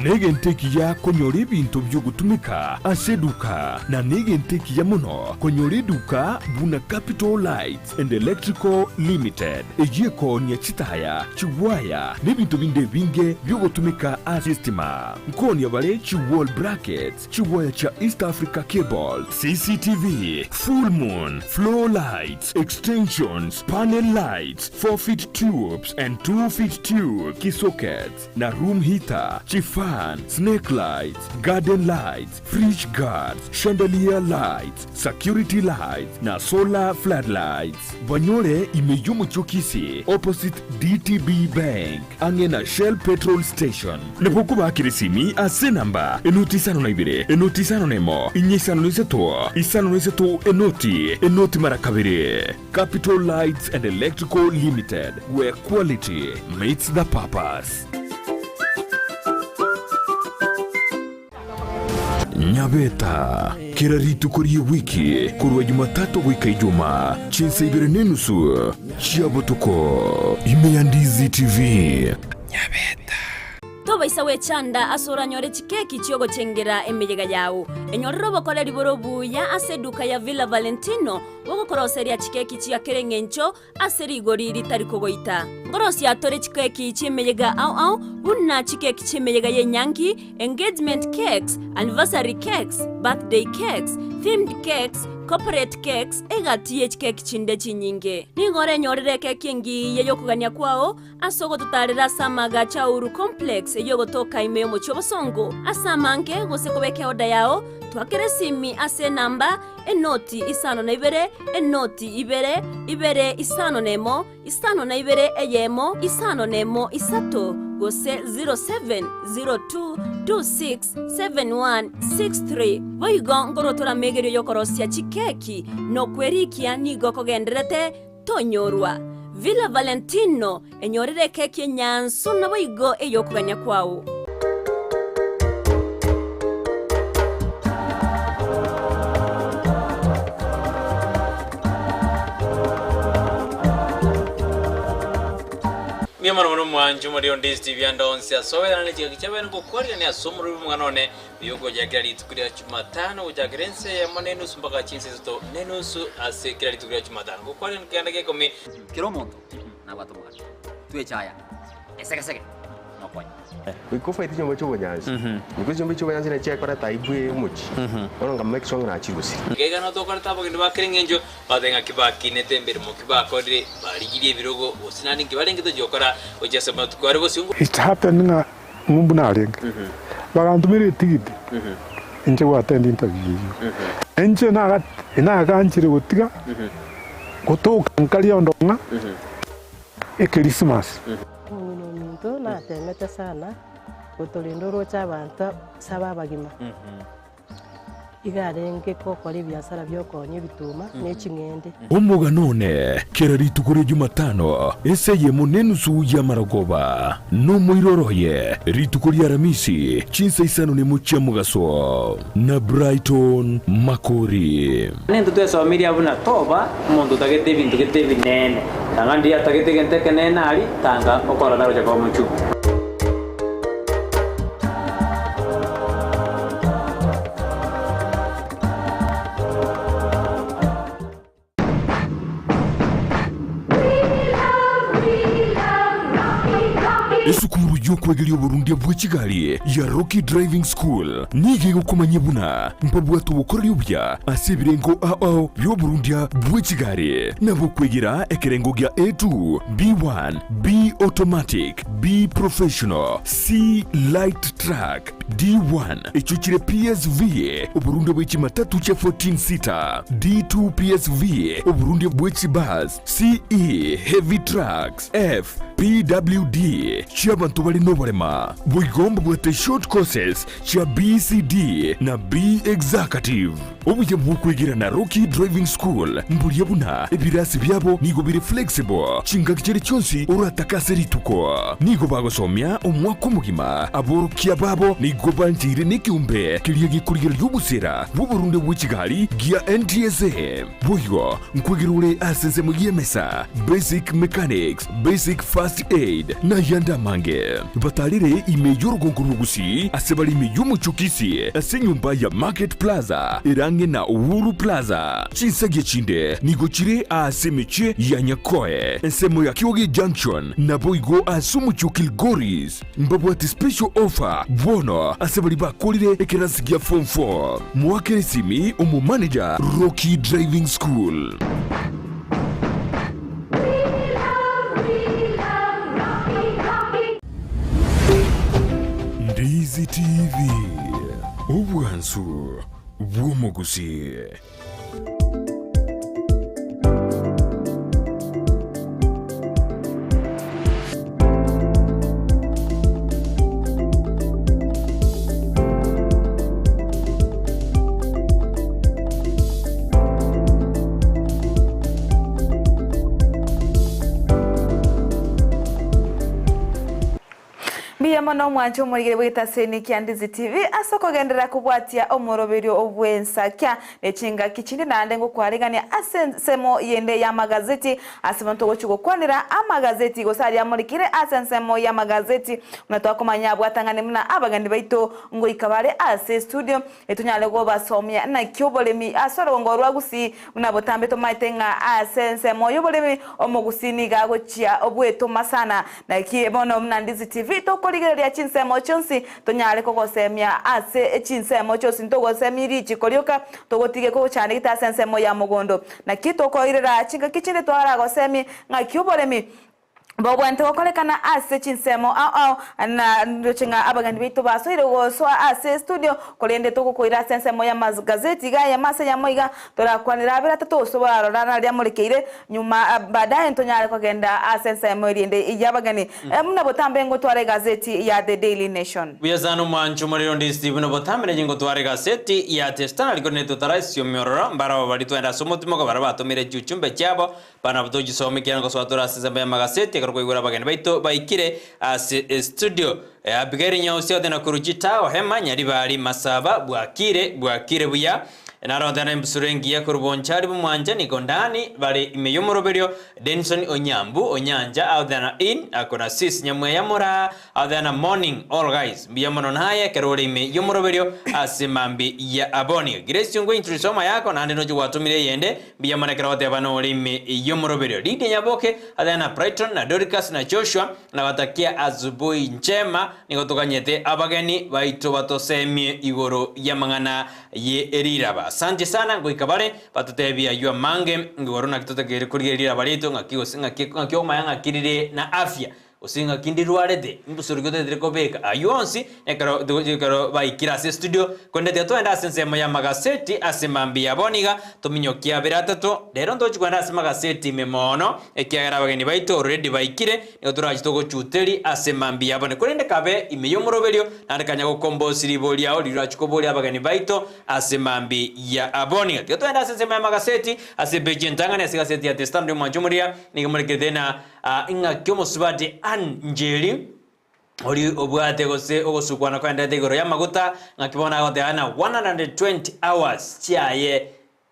Negento ekiya konyora ebinto biogotumeka ase eduka, na negento ekiya mono konyora eduka buna Capital Lights and Electrical Limited, eyio ekoonia chitaya, chigwaya, na ebinto binde ebinge biogotumeka ase estima. Nkoonia bare chi wall brackets, chigwaya chia East Africa Cable, CCTV, full moon, floor lights, extensions, panel lights, 4 feet tubes and 2 feet tubes, kisockets, na room heater, chifan, snake lights, garden lights, fridge guards, chandelier lights, security lights, na solar floodlights. Banyore ime y'omochie o Kisii opposite DTB Bank ang'e na Shell petrol station. Nabo okobakera esimi ase enamba enoti 52 enoti 51 inye 53 53 enoti enoti mara kabere. Capital Lights and Electrical Limited, where quality meets the purpose. Nyabeta, kera rituko ri'ewiki korwa Jumatatu goika Ijumaa, chinsa ibere nenusu chia botuko, ime ya Ndizi TV. Tobaisa gwechanda ase oranyore chikeki chi'ogochengera emeyega yao. Enyorere obokoreri bore obuya ase eduka ya Villa Valentino bogokoroseria chikeki chia kera eng'encho ase rigori ritari kogoita. Nkorosia tore chikeki chi'emeyega ao ao, buna chikeki chi'emeyega y'enyangi, engagement cakes, anniversary cakes, birthday cakes, themed cakes, corporate cakes, egati ye chikeki chinde chinyinge. Nigo orenyorere ekeki engiya y'okogania kwao ase ogototaarera ase amaagacho a Uhuru Complex ey'ogotoka ime y'omochie obosongo. Ase amange gose kobeka eoda yao, twakera esimi ase enamba, enoti isano na ibere, enoti ibere, ibere isano nemo, isano na ibere eyemo, isano nemo isato, gose 0702267163. Boigo nkorwa toramegerio y'okorosia chikeki, na okwerikia nigo kogendererete tonyorwa. Villa Valentino, enyorere ekeki enyansu naboigo ey'okogania kwao. Mbuya mono mono mwanche omorero onde Steve ande onsi ase oberane ne chingaki chiabene ngokwarigania ase omorweri bw'omong'ana one oyo ogochakera rituko ria Jumatano gochakera ense eyemo na enusu mpaka chinsa isato na enusu ase kera rituko ria Jumatano ngokwarigania keganda gia ikomi. Kera omonto nabwate omogati, twechaya esegesege nokonya. Goika ofaete chinyomba chi'obonyansi, goika chinyomba chi'obonyansi nachi chiakoreta aibu eye omochie, bono nka make sure ng'a nachirusire. Iga iga notokorete abageni ba kera engencho, batebe ng'a kibakinete emeremo ki bakorire, barigirie ebirogo, gose naende nki barenge tochia gokora gochia ase amatuko are bosio. It happened ng'a ng'umbu narenge, bagantomera etigiti inche go attend interview eyio. Inche naga naganchire gotiga gotoka nkaria ondo ng'a Ekerismasi. Omong'ina ominto natemete sana gotorenda oroche abanto saba abagima. Iga arenge gokora ebiasara bi'okoonia ebituma ne ching'ende. Omogano one kera rituko ria Jumatano ase eyemo nenusu y'amarogoba, nomoiroro oye rituko ria Aramisi chinsa isano nemo chia mogaso, na Brighton Makori. Nintwe twesomirie abwo buna toba omonto otagete ebinto gete ebinene, tanga ndiria atagete egento ekenene aria, tanga okorora tagocha koba omochungu. Esukuru y'okwegeria oborundia bwe chigari ya Rocky Driving School nigo egokomanyia buna mbabwate obokoreri obuya ase ebirengo ao ao bi'oborundia bwe chigari, nabo okwegera ekerengo gia A2, B1, B Automatic, B Professional, C Light Truck, D1, echio chire PSV, oborundia bwe chimatatu chia 14 seater, D2 PSV, oborundia bwe chibus, CE, Heavy Trucks, F, PWD, chi'abanto bare noborema. Boigo mbabwate short courses chia BCD na B Executive. Obuya bw'okwegera na Rocky Driving School mboria buna ebirasi biabo nigo bire flexible chingaki chiria chionsi oratake ase rituko. Nigo bagosomia omwaka omogima. Aborokia babo nigo bancheire nekeombe keria gekorigereria obosera bw'oborunde bwe chigari gia NTSA. Boigo nkwegera ore ase ensemo y'emesa, basic mechanics, basic first aid, na ayande amange. Batarire ime y'orogongo rw'Ogusii ase bare ime y'omochie o Kisii ase enyomba ya Market Plaza ere ang'e na Uhuru Plaza. Chinsagia chinde nigo chire aase emechie ya Nyakoe, ensemo ya Kioge Junction, naboigo ase omochie o Kilgoris. Mbabwate special offer bono ase baria bakorire ekerasi gia form 4. Moakere esimi omomanager Rocky Driving School. Ndizi TV, obwansu bw'omogusii. Mbuya mono omwanche omorigere bw'egetaseni kia Ndizi TV ase okogenderera kobwatia omoroberio bw'ensakia ne chingaki chinde naende ngokwarigania ase ensemo yende y'amagazeti ase bono togochia gokwanera amagazeti gose aria amorikire ase ensemo y'amagazeti buna twakomanya abwatang'ani buna abageni baito ngoika bare ase estudio Etonyare gobasomia naki oboremi ase orogongo rwa Gusii buna botambe tomaete ng'a ase ensemo y'oboremi omogusii nigo agochia obwetoma sana. Naki bono buna Ndizi TV tokorigereria chinsemo chionsi tonyare kogosemia ase chinsemo chionsi ntogosemi richiko rioka togotige kochandegete ase ensemo ya mogondo. Naki tokoirera chingaki chinde twaragosemie ng'aki oboremi Bobwenerete gokorekana ase chinsemo ao ao, na ndoche ng'a abageni baito basoire gosoa ase estudio, korende togokoira ase ensemo y'amagazeti iga eyemo ase eyemo iga, torakwanere abere atato gose barora naria amorekeire, nyuma baadaye ntonyare kogenda ase ensemo eria ende y'abageni. Buna botambe ngotwara egazeti ya The Daily Nation. Buya sana omwancho omorero ndi Stephen botambe nainche ngotwara egaseti ya The Standard korende totaraisiomia ororo mbarabwo baria twende ase omotimoko baria batomire chiuchumbe chiabo Bono nabo togisoma ekiagera ngosoa tore ase ensemo y'amagaseti ekero kwaigure abageni baito baikire ase estudio. Abigaili Nyausi otena korwa Chitao, Hema, Nyaribari, Masaba, bwakire, bwakire buya. Naro otena embusuro engiya korwa Bonchari bw'Omwanchani, Kondani, bare ime y'omoroberio, Denison Onyambu, Onyancha, Aothena in, akona sis Nyamweya Moraa, Aothena morning all guys, mbuya mono naye ekero ore ime y'omoroberio ase mambi ya aboni. Grace Ongwe introduce oma yako naende noche gwatomire eyende. Mbuya mono ekero goteba nore ime y'omoroberio. Lydia Nyaboke, Athena na Brighton, na Dorcas, na Joshua, nabatakia asubuhi njema, nigo toganyete abageni baito batosemie igoro y'amang'ana ye riraba. Asante sana goika bare batotebie ayio amange igoro naki totakeire korigereria riraba riaito ng'aki gose ng'aki ng'aki okomanya ng'aki rire na afya. Gose ng'aki ndirwarete, imbusuro ki otaetire kobeka? Ayio onsi ekero ekero baikire ase estudio, korende tiga togende ase ensemo y'amagaseti ase mambia bono iga, tominyokie abere atato, rero ntochi kogenda ase magaseti ime mono, ekiagera abageni baito already baikire, nigo torachi togochuteria ase mambia bono. Korende kabe ime y'omoroberio, naende kanya gokombosi ribori riao riria orachi koboria abageni baito ase mambia bono iga. Tiga togende ase ensemo y'amagaseti, ase epeji entang'ani ase egaseti ya The Standard y'omwancho omoria, nigo morekete na. Ing'aki omosubati Ann Njeri oria obwate gose ogosukwana koenderete igoro y'amaguta, ng'aki bono agoteba ng'a 120 hours chiaye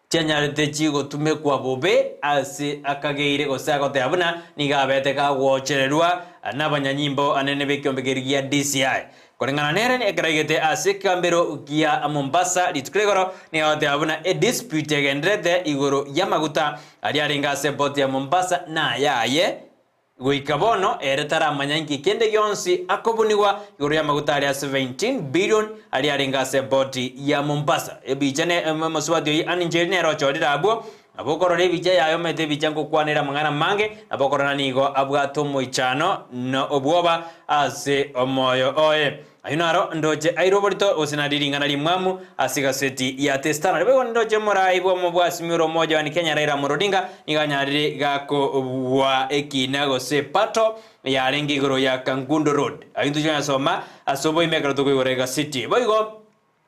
chianyarete chigotumekwa bobe ase akageire gose agoteba buna nigo abete kagwochererwa nabanyanyimbo anene b'ekiombe keria gia DCI. Koreng'ana nere ekero aigete ase ekegambero gia Mombasa rituko rigoro, nigo agoteba buna edispute egendererete igoro y'amaguta aria arenge ase eport ya Mombasa nayaye goika bono ere taramanya inki kende gionsi akobunigwa igoro y'amaguta aria 17 billion aria arenge ase eport ya Mombasa. Ebicha ne omosubati oyio Ann Njeri nere ochorire abwo Nabo okorora ebicha yaye omanyete ebicha ngokwanera amang'ana amange, nabo okorora nigo abwate omoichano na obwoba ase omoyo oye. Ayio naro ndoche aire oborito gose narie ring'ana rimwamu ase egaseti ya The Standard. Boigo ndoche omorai bw'omobwasimi ore omoja one Kenya Raila Amolo Odinga nigo anyarire gakobua ekina gose epato yarenge igoro ya Kangundo Road. Ayio ntochia koyasoma ase oboime ekero tokoigora egaseti. Boigo.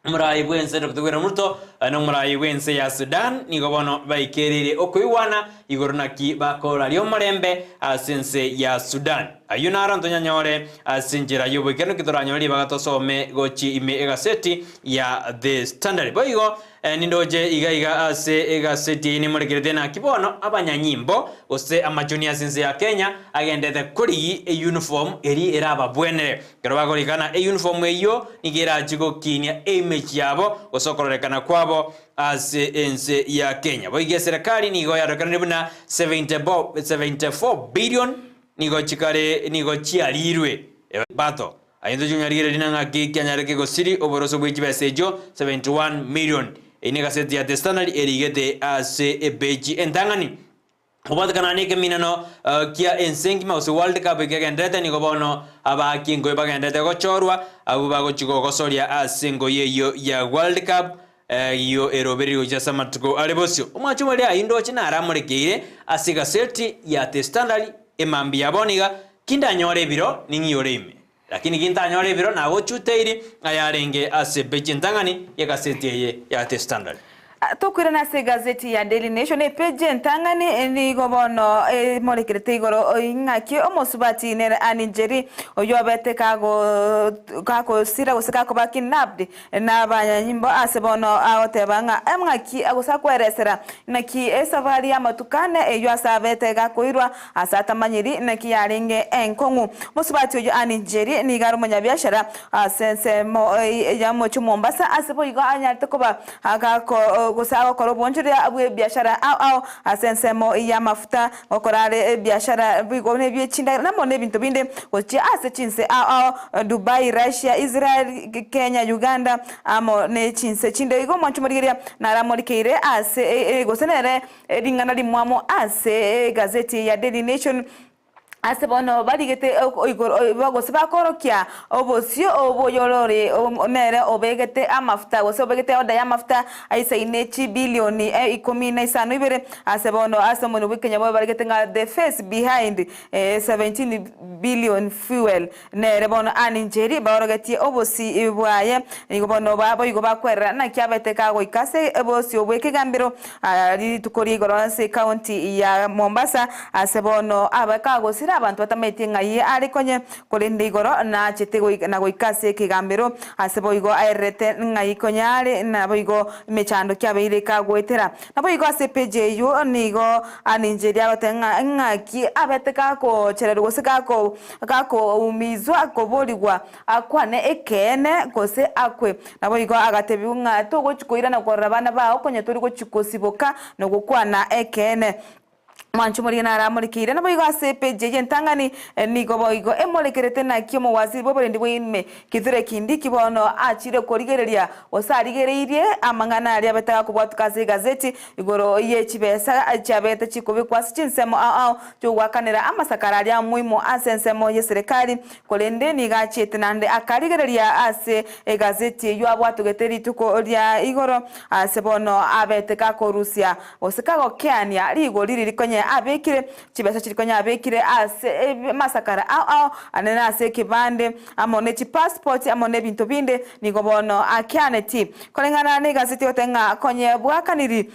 Omoraai bw'ense Dr. William Ruto na omoraai bw'ense ya Sudan nigo bono baikereire okoigwana igoro naki bakoraria omorembe ase ense ya Sudan. Ayio naro ntonyanyore ase enchera y'oboikeranu ki toranyore ribaga tosome gochia ime egaseti ya The Standard. Boigo nindoche iga iga ase egaseti eye nemorekerete naki bono abanyanyimbo gose amachoni ase ense ya Kenya agendete korigi euniform eri erababwenere. Ekero bakorikana eyunifomu eyio nigo erache gokinia eimage yabo gose okororekana kwabo ase ense ya Kenya. Boigo eserekari nigo yarorekanire buna 74 billion nigo chikare nigo chiarirwe bato. Aye ntochi konyarigereria na ng'aki kianyareke gosiri oboroso bwe chibesa echio 71 million. Eyio negaseti ya The Standard erigete ase epeji entang'ani. Kobwatekana nekeminano kia ense engima gose World Cup ekegenderete nigo bono abaaki engoyi bagenderete gochorwa abwo bagochia gogosoria ase engoyi eyio ya World Cup eyio erobereire gochia ase amatuko are bosio. Omwancho omoria ayio ndoche naramorekeire ase egaseti ya The Standard emambia ya bono iga, Kindanyore ebiro ning'iyore ime. Lakini gintanyore ebiro nagochuteiri ayarenge ase epeji entang'ani y'egaseti eye ya The Standard. Tokoirana ase egazeti ya Daily Nation epeji entang'ani nigo bono emorekerete igoro ing'aki omosubati nere Anne Njeri oyio obete kago kagosira gose kakoba kidnapped nabanyanyimbo ase bono agoteba ng'a ng'aki gose akweresera naki esafari y'amatuko ane eyio ase abete gakoirwa ase atamanyiri naki yarenge enkong'u. Mosubati oyio Anne Njeri nigo are omonyabiashara ase ensemo ya omochie o Mombasa ase boigo anyarete koba Agako gose agokora obonchoria bw'ebiashara ao ao ase ensemo y'amafuta, gokora are ebiashara boigo nebie chindagera namo nebinto binde gochia ase chinse ao ao, Dubai, Russia, Israel, Kenya, Uganda amo ne chinse chinde. Igo omwancho morigereria naramorikeire ase gose nere ring'ana rimwamu ase egazeti ya Daily Nation. Ase bono barigete igoro gose bakorokia obosio obw'oyorore nere obegete amafuta gose obegete order y'amafuta aisaine chibilioni ikomi na isano ibere. Ase bono ase omonwa bw'ekenyoro barigete ng'a the face behind 17 billion fuel nere bono Anne Njeri baorogetie obosi bwaye. Nigo bono boigo bakwerera naki abete kagoika ase obosio bw'ekegambero rituko ri'igoro ase ecounty ya Mombasa ase bono abe kagosira abanto batamaeti ng'ai are konye korende igoro nachete na goika ase ekegambero ase boigo aererete ng'ai konye are naboigo emechando kiabeire kagoetera. Naboigo ase epeji eyio nigo anincheria agoteba ng'a ng'aki abete gakochererwa gose gako gakoumizwa koborigwa akwane ekeene gose akwe. Naboigo agatebigwa ng'a togochi koirana korora abana bao konya tori gochi kosiboka nogokwana ekeene. Mwanche omorige naramorekeire. Naboigo ase epeji eye entang'ani nigo boigo emorekerete naki omowaziri bw'oborendi bwaime Kithure Kindiki bono achire korigereria gose arigereirie amang'ana aria abete gakobwatuka ase egazeti igoro ye chibesa chiabete chikobekwa ase chinsemo ao ao chi'ogoakanera amasakara aria amoimo ase ensemo y'eserekari Korende nigo achiete naende akarigereria ase egazeti eyio abwatogete rituko ria igoro, ase bono abete gakorusia gose kagokeania rigori riria konye abekire, chibesa chiria konye abekire ase amasakara ao ao anene ase ekebande, amo ne chipassport amo nebinto binde, nigo bono akeaneti. Koreng'ana negazeti egoteba ng'a konye bwakaniri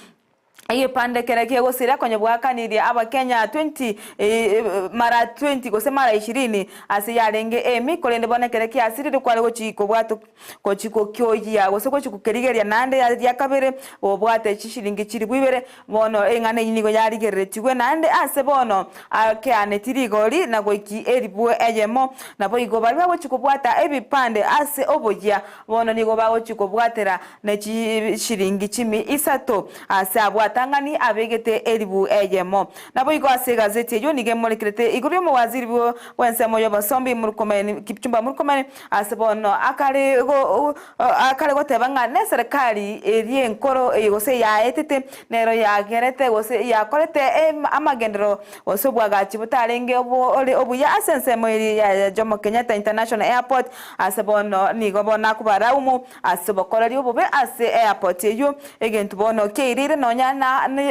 Egepande keria kegosira konya bwakanirie Abakenya 20 mara 20 gose mara ishirini ase yarenge emi, korende bono ekero kiasirire kware gochi kobwata gochi gokioyia gose gochi gokerigeria naende ria kabere obwate chishiringi chilifu ibere, bono eng'ana eyio nigo yarigereretigwe naende ase bono akeaneti rigori na goiki elifu eyemo. Naboigo baria bagochi kobwata ebipande ase oboyia bono nigo bagochi kobwatera ne chishilingi chimi isato, ase abwo atang'ani abegete elifu eyemo. Naboigo ase egazeti eyio nigo emorekerete igoro y'omowaziri bw'ensemo y'obosombi Murkomen, Kipchumba Murkomen, ase bono akare akare goteba ng'a neserekari eria enkoro eye gose yaetete nero yagerete gose yakorete amagenderero gose obwagachi botarenge ore obuya ase ensemo eria ya Jomo Kenyatta International Airport ase bono nigo bono akobaraumu Ase obokoreri obobe ase airport eyio, egento bono kiairire nonya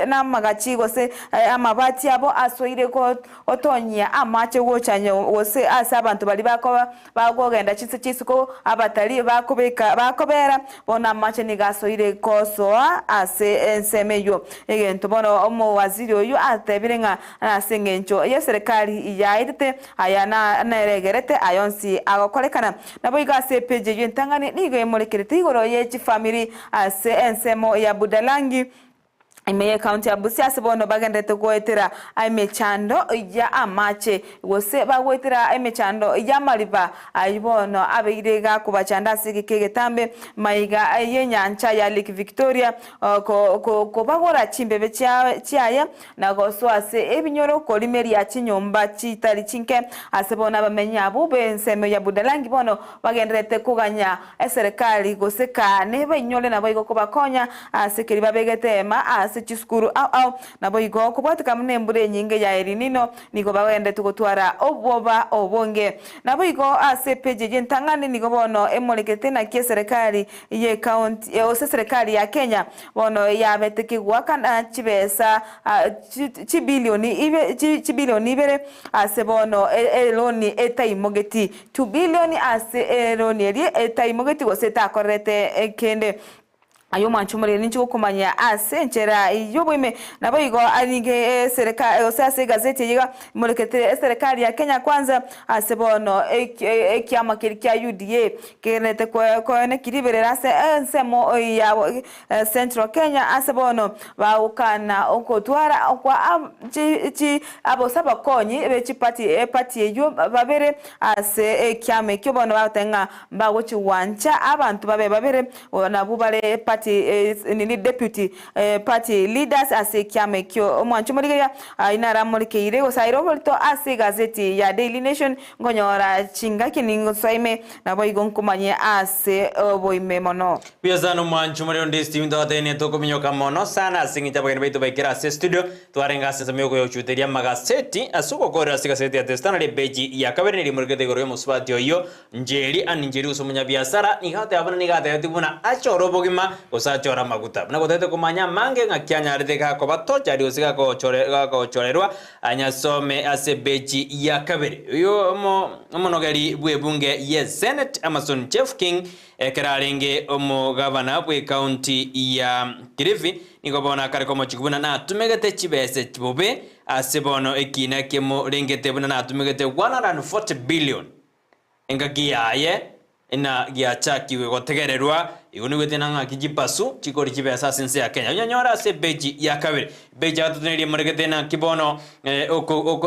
namagachi gose amabati abo asoire gotonyia amache gocha gose ase abanto baria bakoba bakogenda chinse chi'isiko abatari bakobeka bakobera, bono amache nigo asoire gosoa ase ensemo eyio. Egento bono omowaziri oyio atebire ng'a nase engencho y'eserekari yaetete aya neregerete aya onsi agokorekana. Naboigo ase epeji eyio entang'ani nigo emorekerete igoro ye chifamiri ase ensemo ya Budalangi ime y'ecounty ya Busia ase bono bagenderete goetera emechando ya amache gose bagoetera emechando y'amariba ayio bono abeire gakobachanda ase egeka egetambe maiga y'enyancha ya Lake Victoria kobagora chimbebe chiaye na gosoa ase ebinyoro korimeria chinyomba chitari chinke. Ase bono abamenyi abwo b'ensemo ya Budalangi bono bagendererete koganya eserekari gose kaa nebainyore naboigo kobakonya ase keria babegete eema ase chisukuru ao ao. Naboigo kobwatika buna embura enyinge ya El Nino nigo bagendererete gotwara obwoba obonge. Naboigo ase epeji eye entang'ani nigo bono emorekete naki eserekari y'ecounty gose eserekari ya Kenya Bono yabete kegoakana chibesa chibilioni ibe chibilioni ibere ase bono eloni etaimogeti, 2 billion ase eloni eria etaimogeti gose etakorerete kende. Aye omwanche omorere ninche gokomanyia ase enchera y'oboime. Naboigo aringe esereka gose ase egazeti eye iga imorekete eserekari ya Kenya Kwanza ase bono ekiama keria kia UDA kegendererete koenekia riberera ase ensemo ya Central Kenya ase bono bagokana okotwara okwa chi abose abakonyi be chipati eparty eyio babere ase ekiama ekio bono bagoteba ng'a mbagochigwancha abanto babe babere Nabwo bare party nini deputy party leaders ase ekiama ekio. Omwancho morigereria ayio naramorikeire gose aire oborito ase egazeti ya Daily Nation nkonyora chingaki ningosoa ime naboigo nkomanye ase oboime mono. Buya sana omwancho omorero onde Stephen togatebia tokominyoka mono sana ase eng'encho abageni baito baikire ase estudio twarenge ase ensemo yokoyochuteria amagaseti ase ogokorera ase egaseti ya The Standard epeji ya kabere nigo imorekete igoro yomosubati oyio Njeri, Ann Njeri gose omonyabiasara, nigo ateba buna nigo atebetie buna achore obogima gose achore amaguta. Buna gotagete komanya amange ng'aki anyarete gakoba tortured gose gakochore gakochorerwa anyasome ase epeji ya kabere. Oyo omo omonogeri bw'ebunge ye Senate Amason Jeff King ekero arenge omogavana bw'ecounty ya Kilifi nigo bono akare komochika buna natumegete chibese bobe ase bono ekina kemorengete buna natumegete 140 billion. Engaki yaye na giachakigwe gotegererwa, igo nigo etena ng'aki chipasu chikori chibesa ase ense ya Kenya. Onyonyore ase epeji ya kabere. Epeji ya gatato neria emorekete naki bono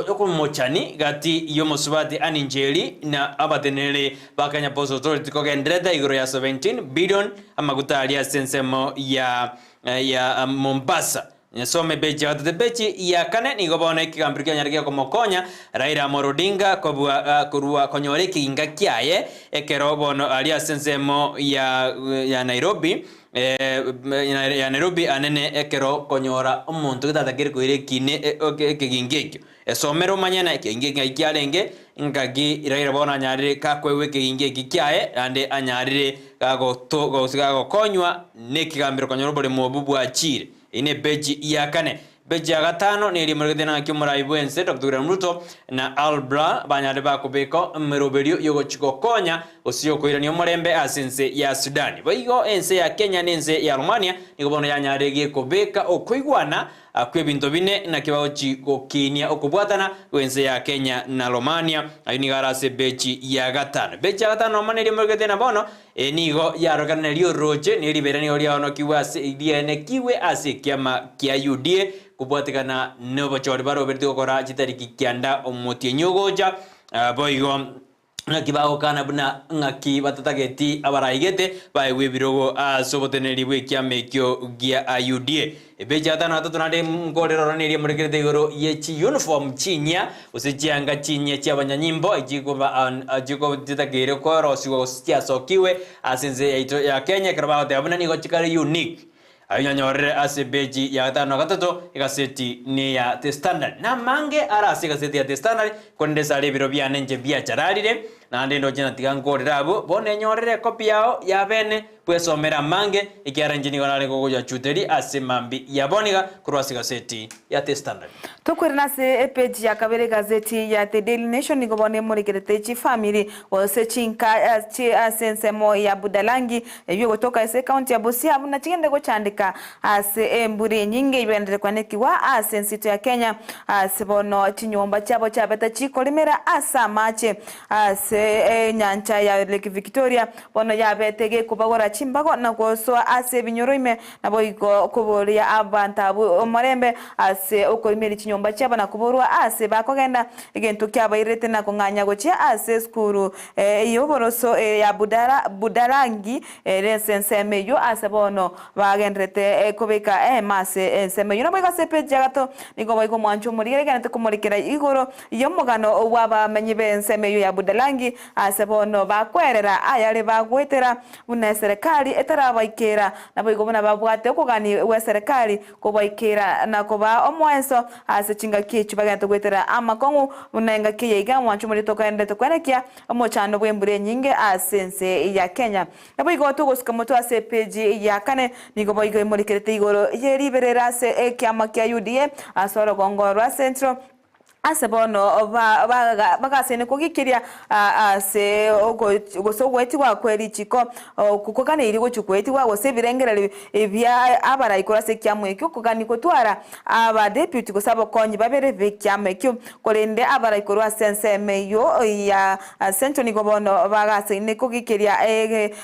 okomochani gati y'omosubati Anne Njeri na abateneneri ba Kenya Ports Authority kogenderete igoro ya 17 billion amaguta aria ase ensemo ya ya Mombasa. Nyesome epeji ya gatato. Epeji ya kane nigo bono ekegambero kianyare gekomokonya Raila Amolo Odinga kobua korwa konyora ekeginga kiaye ekero bono aria ase ensemo ya ya Nairobi ya Nairobi anene ekero konyora omonto getatakeri koira ekine ekeginga ekio. Esomere omanye na ekeginga eki ng'ai kiarenge, ngaki Raila bono anyarire gakoegwa ekeginga eki kiaye naende anyarire gagoto gose gagokonywa nekegambero konyora oboremo obwo bwachire. Eyio nepeji ya kane. Epeji ya gatano neria emoregete naki omorai bwense Doctor William Ruto na Albra banyare bakobeka emeroberio yogochi gokonya gose yokoirania omorembe ase ense ya Sudan. Boigo ense ya Kenya na ense ya Romania nigo bono yanyarire gekobeka okoigwana kw'ebinto bine naki bagochi gokinia okobwatana gw'ense ya Kenya na Romania. Ayio nigo are ase epeji ya gatano. Epeji ya gatano nomo neria emoregete na bono Eye nigo yarokanire ri'orooche, ne ribeera nigo riaonokigwe ase riaenekigwe ase ekiama kia UDA kobwatekana nobochori baroberetie gokora chitariki kianda omotienyi ogocha. Boigo naki bagokana buna ng'aki batatageti abaraigete baegwe ebirogo ase oboteneneri bw'ekiama ekio gia UDA. Epeji ya gatano na gatato naende nkorera ororo neria emorekerete igoro ye chiuniform chinyia, gose chianga chinyia chi'abanyanyimbo, echikoba chitakeire korosigwa gose chiasokigwe ase ense yaito ya Kenya, ekero bagoteba buna nigo chikare unique. Ayio nyanyorire ase epeji ya gatano na gatato, egaseti neya The Standard. Namange are ase egaseti ya The Standard, korende ase are ebiro biane inche biachararire, naende ndoche natiga nkorere abwo, bono enyorere ekopi yao ya bene, Bwesomere amange, ekiagera inche nigo nare gogoyachuteria ase mambia ya bono iga korwa ase egaseti ya The Standard. Tokwirana ase epeji ya kabere egazeti ya The Daily Nation nigo bono emorekerete chifamiri gose chinka ase ensemo ya Budalangi eyio egotoka ase ecounty ya Busia buna chigende gochandeka ase embura enyinge eyio egenderete kwanekigwa ase ensito ya Kenya ase bono chinyomba chiabo chiabete chikorimera ase amache ase enyancha ya Lake Victoria Bono yabete gekobagora chimbago na gosoa ase ebinyoro ime, naboigo koboria abanto abwo omorembe ase okoimeria chinyomba chiabo na koborwa aase bakogenda, egento kiabairerete na kong'anya gochia ase esukuru y'oboroso ya Budalangi ere ase ensemo eyio ase bono bagendererete kobeka eema ase ensemo eyio. Naboigo ase epeji ya gatato nigo boigo omwancho omorigere egendererete komorekera igoro y'omogano bw'abamenyi b'ensemo eyio ya Budalangi Aase bono bakwerera ayare bagoetera buna eserekari etarabaikera, naboigo buna babwate okogania gw'eserekari kobaikera na kobaa omoenso ase chingaki echio bagente goetera amakong'u buna engaki eye iga mwanche omorito okoenderete kwenekia omochando bw'embura enyinge ase ense ya Kenya. Naboigo togosuka motwe ase epeji ya kane nigo boigo emorekerete igoro ye riberera ase ekiama kia UDA ase orogongo rwa Central. Ase bono bagasaine kogikiria ase gose ogoetigwa kwe richiko okwo koganeirie gochia koetigwa, gose ebirengererio bia abarai korwa ase ekiama ekio kogania gotwara abadeputy gose abakonyi babere b'ekiama ekio. Korende abarai korwa ase ensemo eyio ya Central nigo bono bagasaine kogikiria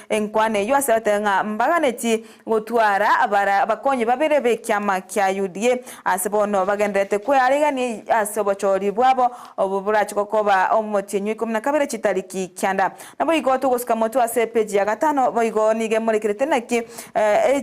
enkwana eyio ase batebe ng'a mbaganetie Gotwara abakonyi babere b'ekiama kia UDA ase bono bagendererete kwearigania ase obochori bwabo obo borache gokoba omotienyi o ikomi na kabere chitariki kianda. Naboigo togosuka motwe ase epeji ya gatano boigo nigo emorekerete naki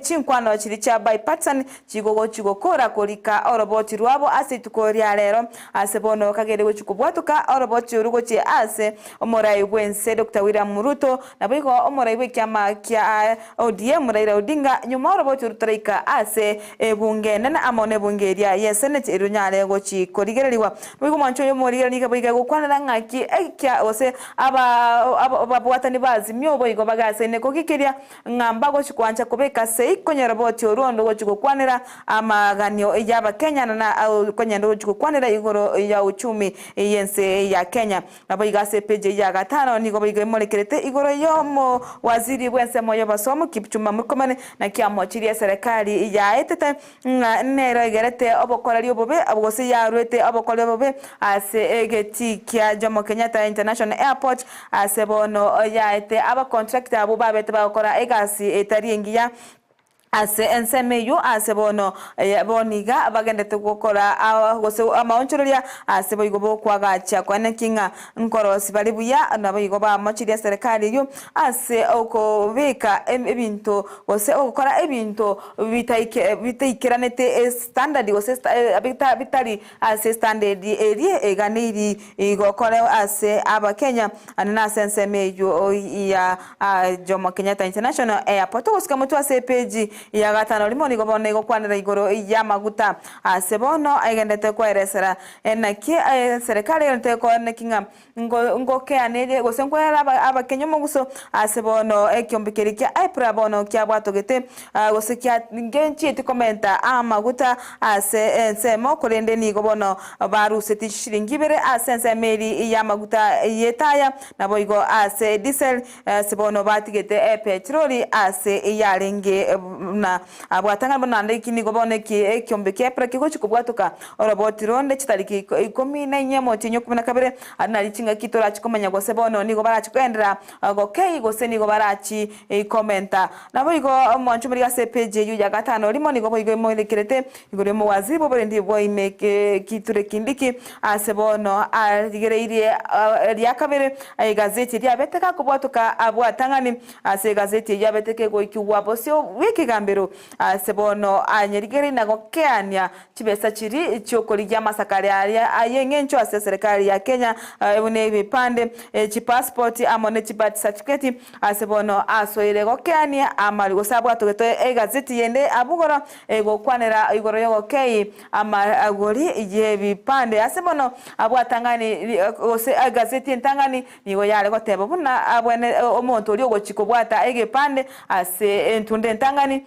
chinkwano chiria chia bipartisan chigogochi gokora korika oroboti rwabo ase rituko ria rero ase bono kagere gochi kobwatoka oroboti oru gochia ase omorai bwense Doctor William Ruto naboigo omorai bw'ekiama kia ODM Raila Odinga nyuma orobocho rotaraika ase ebunge enene amo nebunge eria ye Senate erio ronyare gochi korigererigwa. Boigo omwancho oyo omorigereri nigo boigo egokwanera ng'aki ekia gose ababwatani ba Azimio boigo bagasaine kogikiria ng'a mbagochi koancha kobeka sei konya roboti orwo onde ogochi gokwanera amaganio y'abakenya na konya onde ogochi gokwanera igoro ya uchumi y'ense ya Kenya. Naboigo ase epeji eyio ya gatano nigo boigo emorekerete igoro y'omowaziri bw'ensemo y'obosomu Kipchumba Murkomen, naki amochirie eserekari yaetete ng'a nero egerete obokoreri obobe gose yaruete obokoreri obobe ase egetii kia Jomo Kenyatta International Airport ase bono yaete abacontractor abwo babete bagokora egasi etari engiya Ase ensemo eyio aase bono bono iga bagendete gokora gose amaonchoreria ase boigo bokoagacha koeneki ng'a nkorosi bare buya, naboigo bamochirie eserekari eyio ase okobeka ebinto gose ogokora ebinto bitaikeranete estandard gose bitari Ase standard eria eganeiri gokore ase abakenya ande nase ensemo eyio ya Jomo Kenyatta International Airport. Ogosika motwe ase epeji ya gatano rimo nigo bono egokwanera igoro y'amaguta ase bono egendete koeresera naki eserekari egendete koeneki ng'a Ngokeanerie gose nkoere abakenya omoguso ase bono ekiombe keria kia Epra bono kiabwatogete, gose ngenchieti komenta amaguta ase ensemo, korende nigo bono barusetie chishilingi ibere ase ensemo eria y'amaguta y'etaya, naboigo ase edisel, ase bono batigete epetroli ase yarenge buna Abwatang'ani bono naende eki nigo bono eki ekiombe kia Epra kegochia kobwatoka oroboti ronde chitariki ikomi na inye omotienyi o ikomi na kabere, aria nario chingaki torachi komanya gose bono nigo barachi koenderera gokei gose nigo barachi komenta. Naboigo omwancho omorige ase epeji eyio ya gatano rimo nigo boigo emorekerete igoro y'omowaziri bw'oborendi bwa ime Kithure Kindiki ase bono arigereirie ria kabere egazeti eria abete gakobwatoka abwatang'ani Ase egazeti eyio abete kegoikigwa bosio bw'ekegambero ase bono anyerigererie na gokeania chibesa chiria chi'okorigia amasakare aria ay'engencho ase eserekari ya Kenya buna ebipande, chipassport amo ne chibirth certificate ase bono asoire gokeania amari gose abwatogete egazeti yende abugoro egokwanera igoro y'ogokei amagori y'ebipande ase bono abwatang'ani gose egazeti entang'ani Nigo yare goteba buna abwene omonto oria ogochia kobwata egepande ase entunda entang'ani,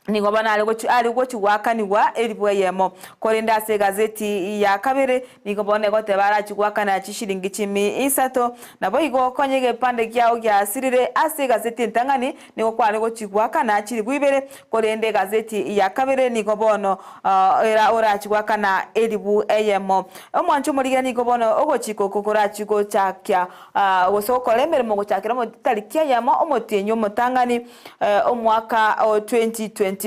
nigo bono are gochi are gochia goakanigwa elifu eyemo. Korende ase egazeti ya kabere, nigo bono egoteba arachie goakana chishilingi chimi isato. Naboigo konya egepande kiao giasirire ase egazeti entang'ani, nigo kware gochia goakana chilifu ibere, korende egazeti ya kabere nigo bono era orachie goakana elifu eyemo. Omwancho omorigia nigo bono ogochika oko korachie gochakia gose gokora emeremo gochakera omotariki eyemo omotienyi omotang'ani omwaka o 2024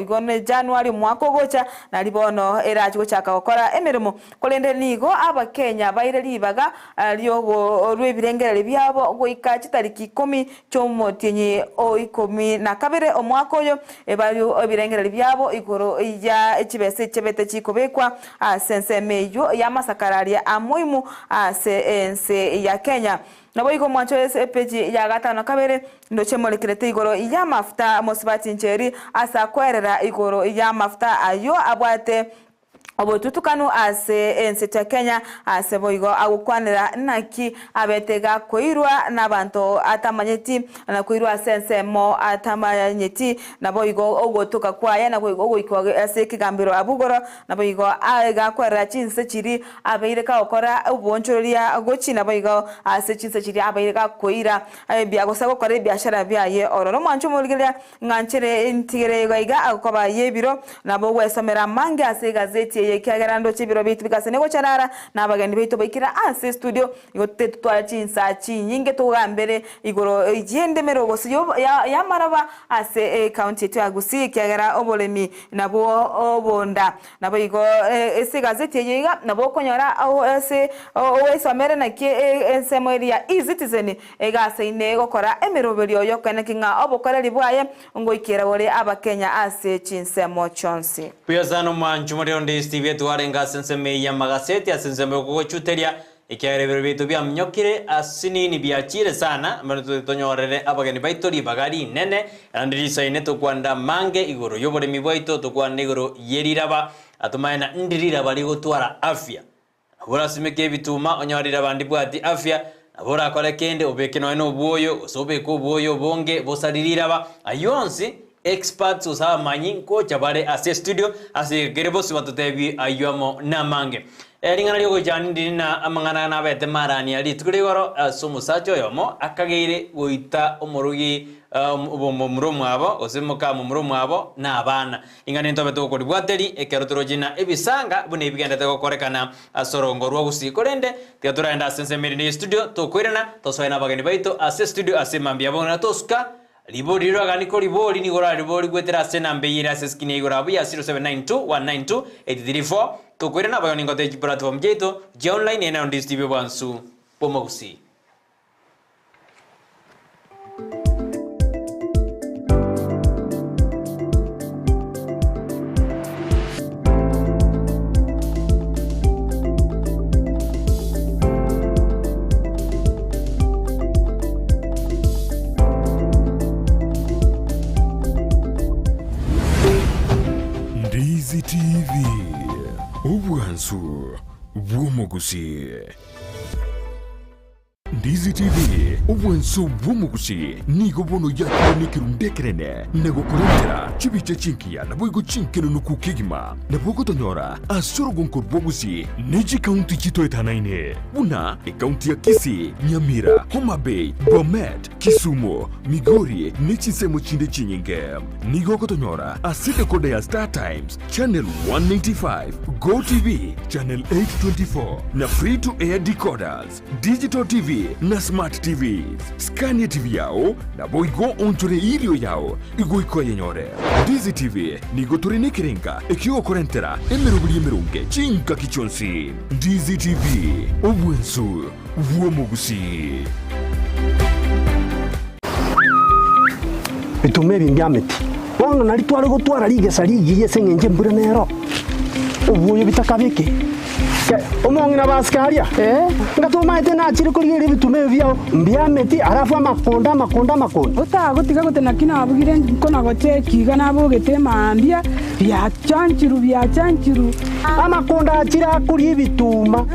igo ne January omwaka ogocha nari bono erachie gochaka gokora emeremo. Korende nigo abakenya baire ribaga rw'ebirengererio biabo goika chitariki ikomi chi'omotienyi o ikomi na kabere omwaka oyo, ebario ebirengererio biabo igoro ya chibesa echebete chikobekwa ase ensemo eyio y'amasakara aria amoimu ase ense ya Kenya. Naboigo omwancho ase epeji ya gatano kabere ndoche morekerete igoro y'amafuta mosubati ncheri ase akoerera igoro y'amafuta ayio abwate. Obotutukanu ase ense ya Kenya ase boigo agokwanera naki abete gakoirwa nabanto atamanyeti na koirwa ase ensemo atamanyeti naboigo ogotoka kwaye na ogoikwa ase ekegambero abwo igoro naboigo gakwerera chinse chiria abeire kagokora oboonchoreria gochia naboigo ase chinse chiria abeire gakoira gose gokora ebiashara biaye ororo. Omwancho omorigereria Ng'anchere ntigere iga iga agokoba y'ebiro, nabo ogwesomera amange ase egazeti eye ekiagera ndoche ebiro biaito bigase negocharara, na abageni baito baikire ase estudio, igo tetotware chinsa chinyinge togambere igoro y'endemero gose y'amaraba ase ecounty yaito ya Gusii ekiagera oboremi nabwo obonda. Naboigo ase egazeti eye iga nabo okonyora ase ogwesomera naki ensemo eria ya eCitizen Egasaine gokora emeroberio y'okoeneki ng'a obokoreri bwaye ngoikera bore Abakenya ase chinsemo chionsi. Mbuya sana omwancho moria onde Steve etwarenge ase ensemo eye y'amagaseti ase ensemo y'okogochuteria, ekiagera ebiro biaito biaminyokire asinini biachire sana, bono tonyorere abageni baito ribaga rinene, naende risaine tokwanere amange igoro y'oboremi bwaito, tokwane igoro ye riraba, atomanye na ndi riraba rigotwara afya. Nabo orasimeke ebituma, onyore riraba ndibwati afya, nabo orakore kende, obeke nonya nobwoyo, gose obeke obwoyo obonge bosari riraba. Ayio onsi, experts gose abamanyi nkocha bare ase estudio ase kere bosio batotebie ayio amo namange. Ring'ana riogoichania ndiri na amang'ana nabete marania rituko rigoro ase omosacha oyomo akageire goita omorogi momura omwabo gose moka momura omwabo na abana. Ing'ana entobe tokoribwateri ekero toroche na ebisanga buna ebigenderete gokorekana ase orongo rwa gusii. Korende tiga toraende ase ensemo erinde y'estudio tokoirana tosoe nabageni baito ase estudio ase mambia yabo na tosuka ribori riria oraganie koribori nigo oraribori goetera ase enamba eye ere ase eskini ya igoro abwo ya 0792 192 834 tokoirana abageni ngotebi chiplatform chiaito chia online ere nayo Ndisi TV obwansu bw'omogusii. Ndizi TV, obwansu bw'omogusii. Ndizi TV, obwanso bw'omogusi, nigo bono yakire nekerundu ekenene na gokorentera chibicha chingiya naboigo chinkenenuku kegima. Nabo ogotonyora ase orogonko rw'obogusi ne chikaunti chitoetanaine buna ekaunti ya Kisii, Nyamira, Homa Bay, Bomet, Kisumu, Migori ne chinsemo chinde chinyinge. Nigo ogotonyora ase decoder ya Star Times, Channel 195, GoTv, Channel 824 na Free to Air decoders. Digital TV na Smart TVs. Skania TV yao naboigo onchore irio yao igoika oyenyore. Ndizi TV nigo tore nekerenga ekiogokorentera emeroberi emeronge chingaki chionsi. Ndizi TV, obwensu bw'omogusii. Bituma ebi mbiameti. Bono nari tware gotwara rigesa rigiya ase engencho embura nero, obwoyo bitakabeke. Ke, omong'ina basike aria, Ee, ngatomaete nachire korigereria ebituma ebi biao mbiameti, alafu amakonda, amakonda, amakonda. Otagotiga gote naki nabugire nkona gocheki iga nabogete mambia, biachanchiru biachanchiru. Amakonda achire akoria ebituma.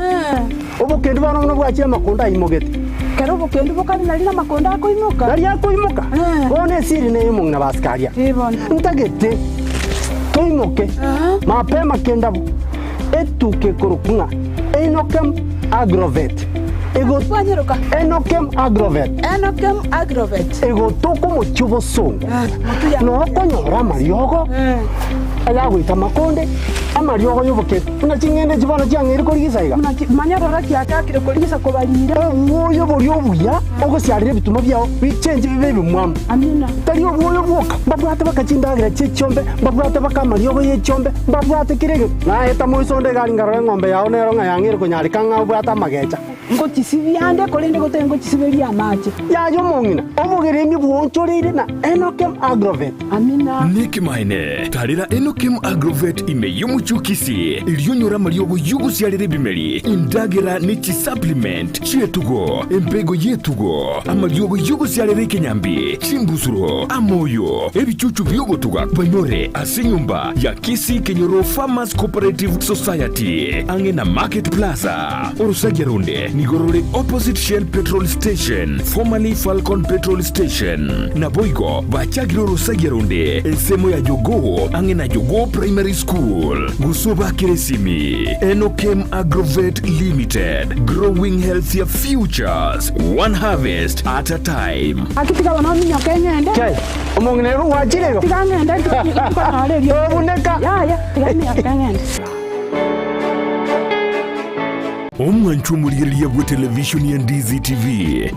Obokendu bono buna bwachire amakonda aimogete. Kera obokendu bokare nari namakonda akoimoka. Nari akoimoka. Bono esiri neye omong'ina basikaria. Ntagete toimoke mapema kendabu etuka ekorokwa ng'a Enokem Agrovet. Enokem Agrovet. Enokem Agrovet. Egotoka omochie obosongo. Noo okonyora amariogo ayagoita amakonde, amariogo y'obokendu. Buna ching'ende echi bono chiang'eire korigisa iga. Buna manya rora chiachakire korigisa kobarira. Obwoyo boria obuya ogosiarera ebituma biao bichenche bibe ebimwamu. Amina. Tari obwoyo bwoka, mbabwate baka chindagera chi'echiombe, mbabwate baka amariogo y'echiombe, mbabwate kera egento. Naeta moiso onde egari nkarora eng'ombe yao nero ng'a yang'eire konyareka ng'a obwate amagecha. Ngochisibia ande, korende gotari ngochisiberia amache. Yaya omong'ina, obogeremi bwonchoreire na Enokem Agrovet. Amina. Nekemanene, tarera Enokem Agrovet ime y'omochie o Kisii, erio onyore amariogo y'ogosiarera ebimeri, endagera ne chisupplement chi'etugo, empego y'etugo, amariogo y'ogosiarera ekenyambi, chimbusuro, amoyo, ebichuchu bi'ogotuga banyore ase enyomba ya Kisii Kenyoro Farmers Cooperative Society, ang'e na Market Plaza. Orosagia ronde nigo rore opposite Shell Petrol Station, formerly Falcon Petrol Station. Naboigo bachagire orosagia ronde ensemo ya Jogoo ang'e na Jogoo Primary School. Gose obakere esimi Enokem Agrovet Limited, growing healthier futures, one harvest at a time. Gaki tiga bono ominyoke ng'ende. Kei, omong'ina ere gwachire igo? Tiga ng'ende nkonyore erio. Tobuneka. Yaya, tiga minyoke ng'ende. Omwancho omorigereria bw'etelevishoni ya Ndizi TV,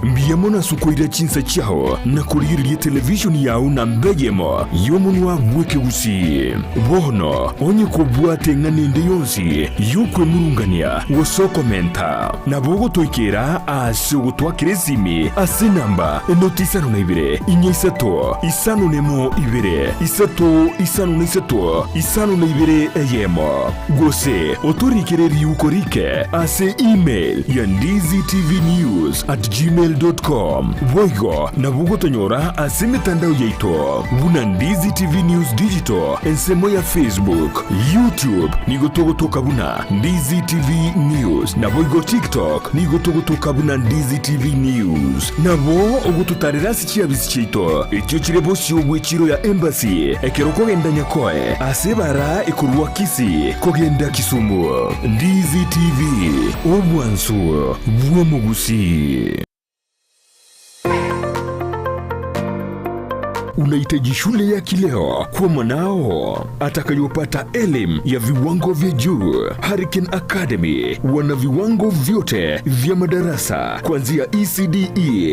mbuya mono ase okoira chinsa chiao na korigereria etelevishoni yao namba eyemo y'omonwa bw'ekegusii. Bono onye kobwate eng'ana ende yonsi y'okwemurungania gose okomenta, nabo ogotoikera ase ogotwakera esimi ase enamba enoti isano na ibere, inya isato, isano nemo ibere, isato isano na isato, isano na ibere eyemo. Gose otorikere riuko rike ase email ya ndizitvnews at gmail dot com. Boigo nabo ogotonyora ase emetandao yaito buna Ndizi TV News Digital ensemo ya Facebook, YouTube nigo togotoka buna Ndizi TV News naboigo TikTok nigo togotoka buna Ndizi TV News. Nabo ogototarera ase chiabisi chiaito echio chire bosio bw'echiro ya Embassy ekero okogenda Nyakoe ase ebara ekorwa Kisii kogenda Kisumu. Ndizi TV, obwansu bw'omogusii. Unahitaji shule ya kileo kwa mwanao atakayopata elimu ya viwango vya juu. Hurricane Academy wana viwango vyote vya madarasa kuanzia ECDE.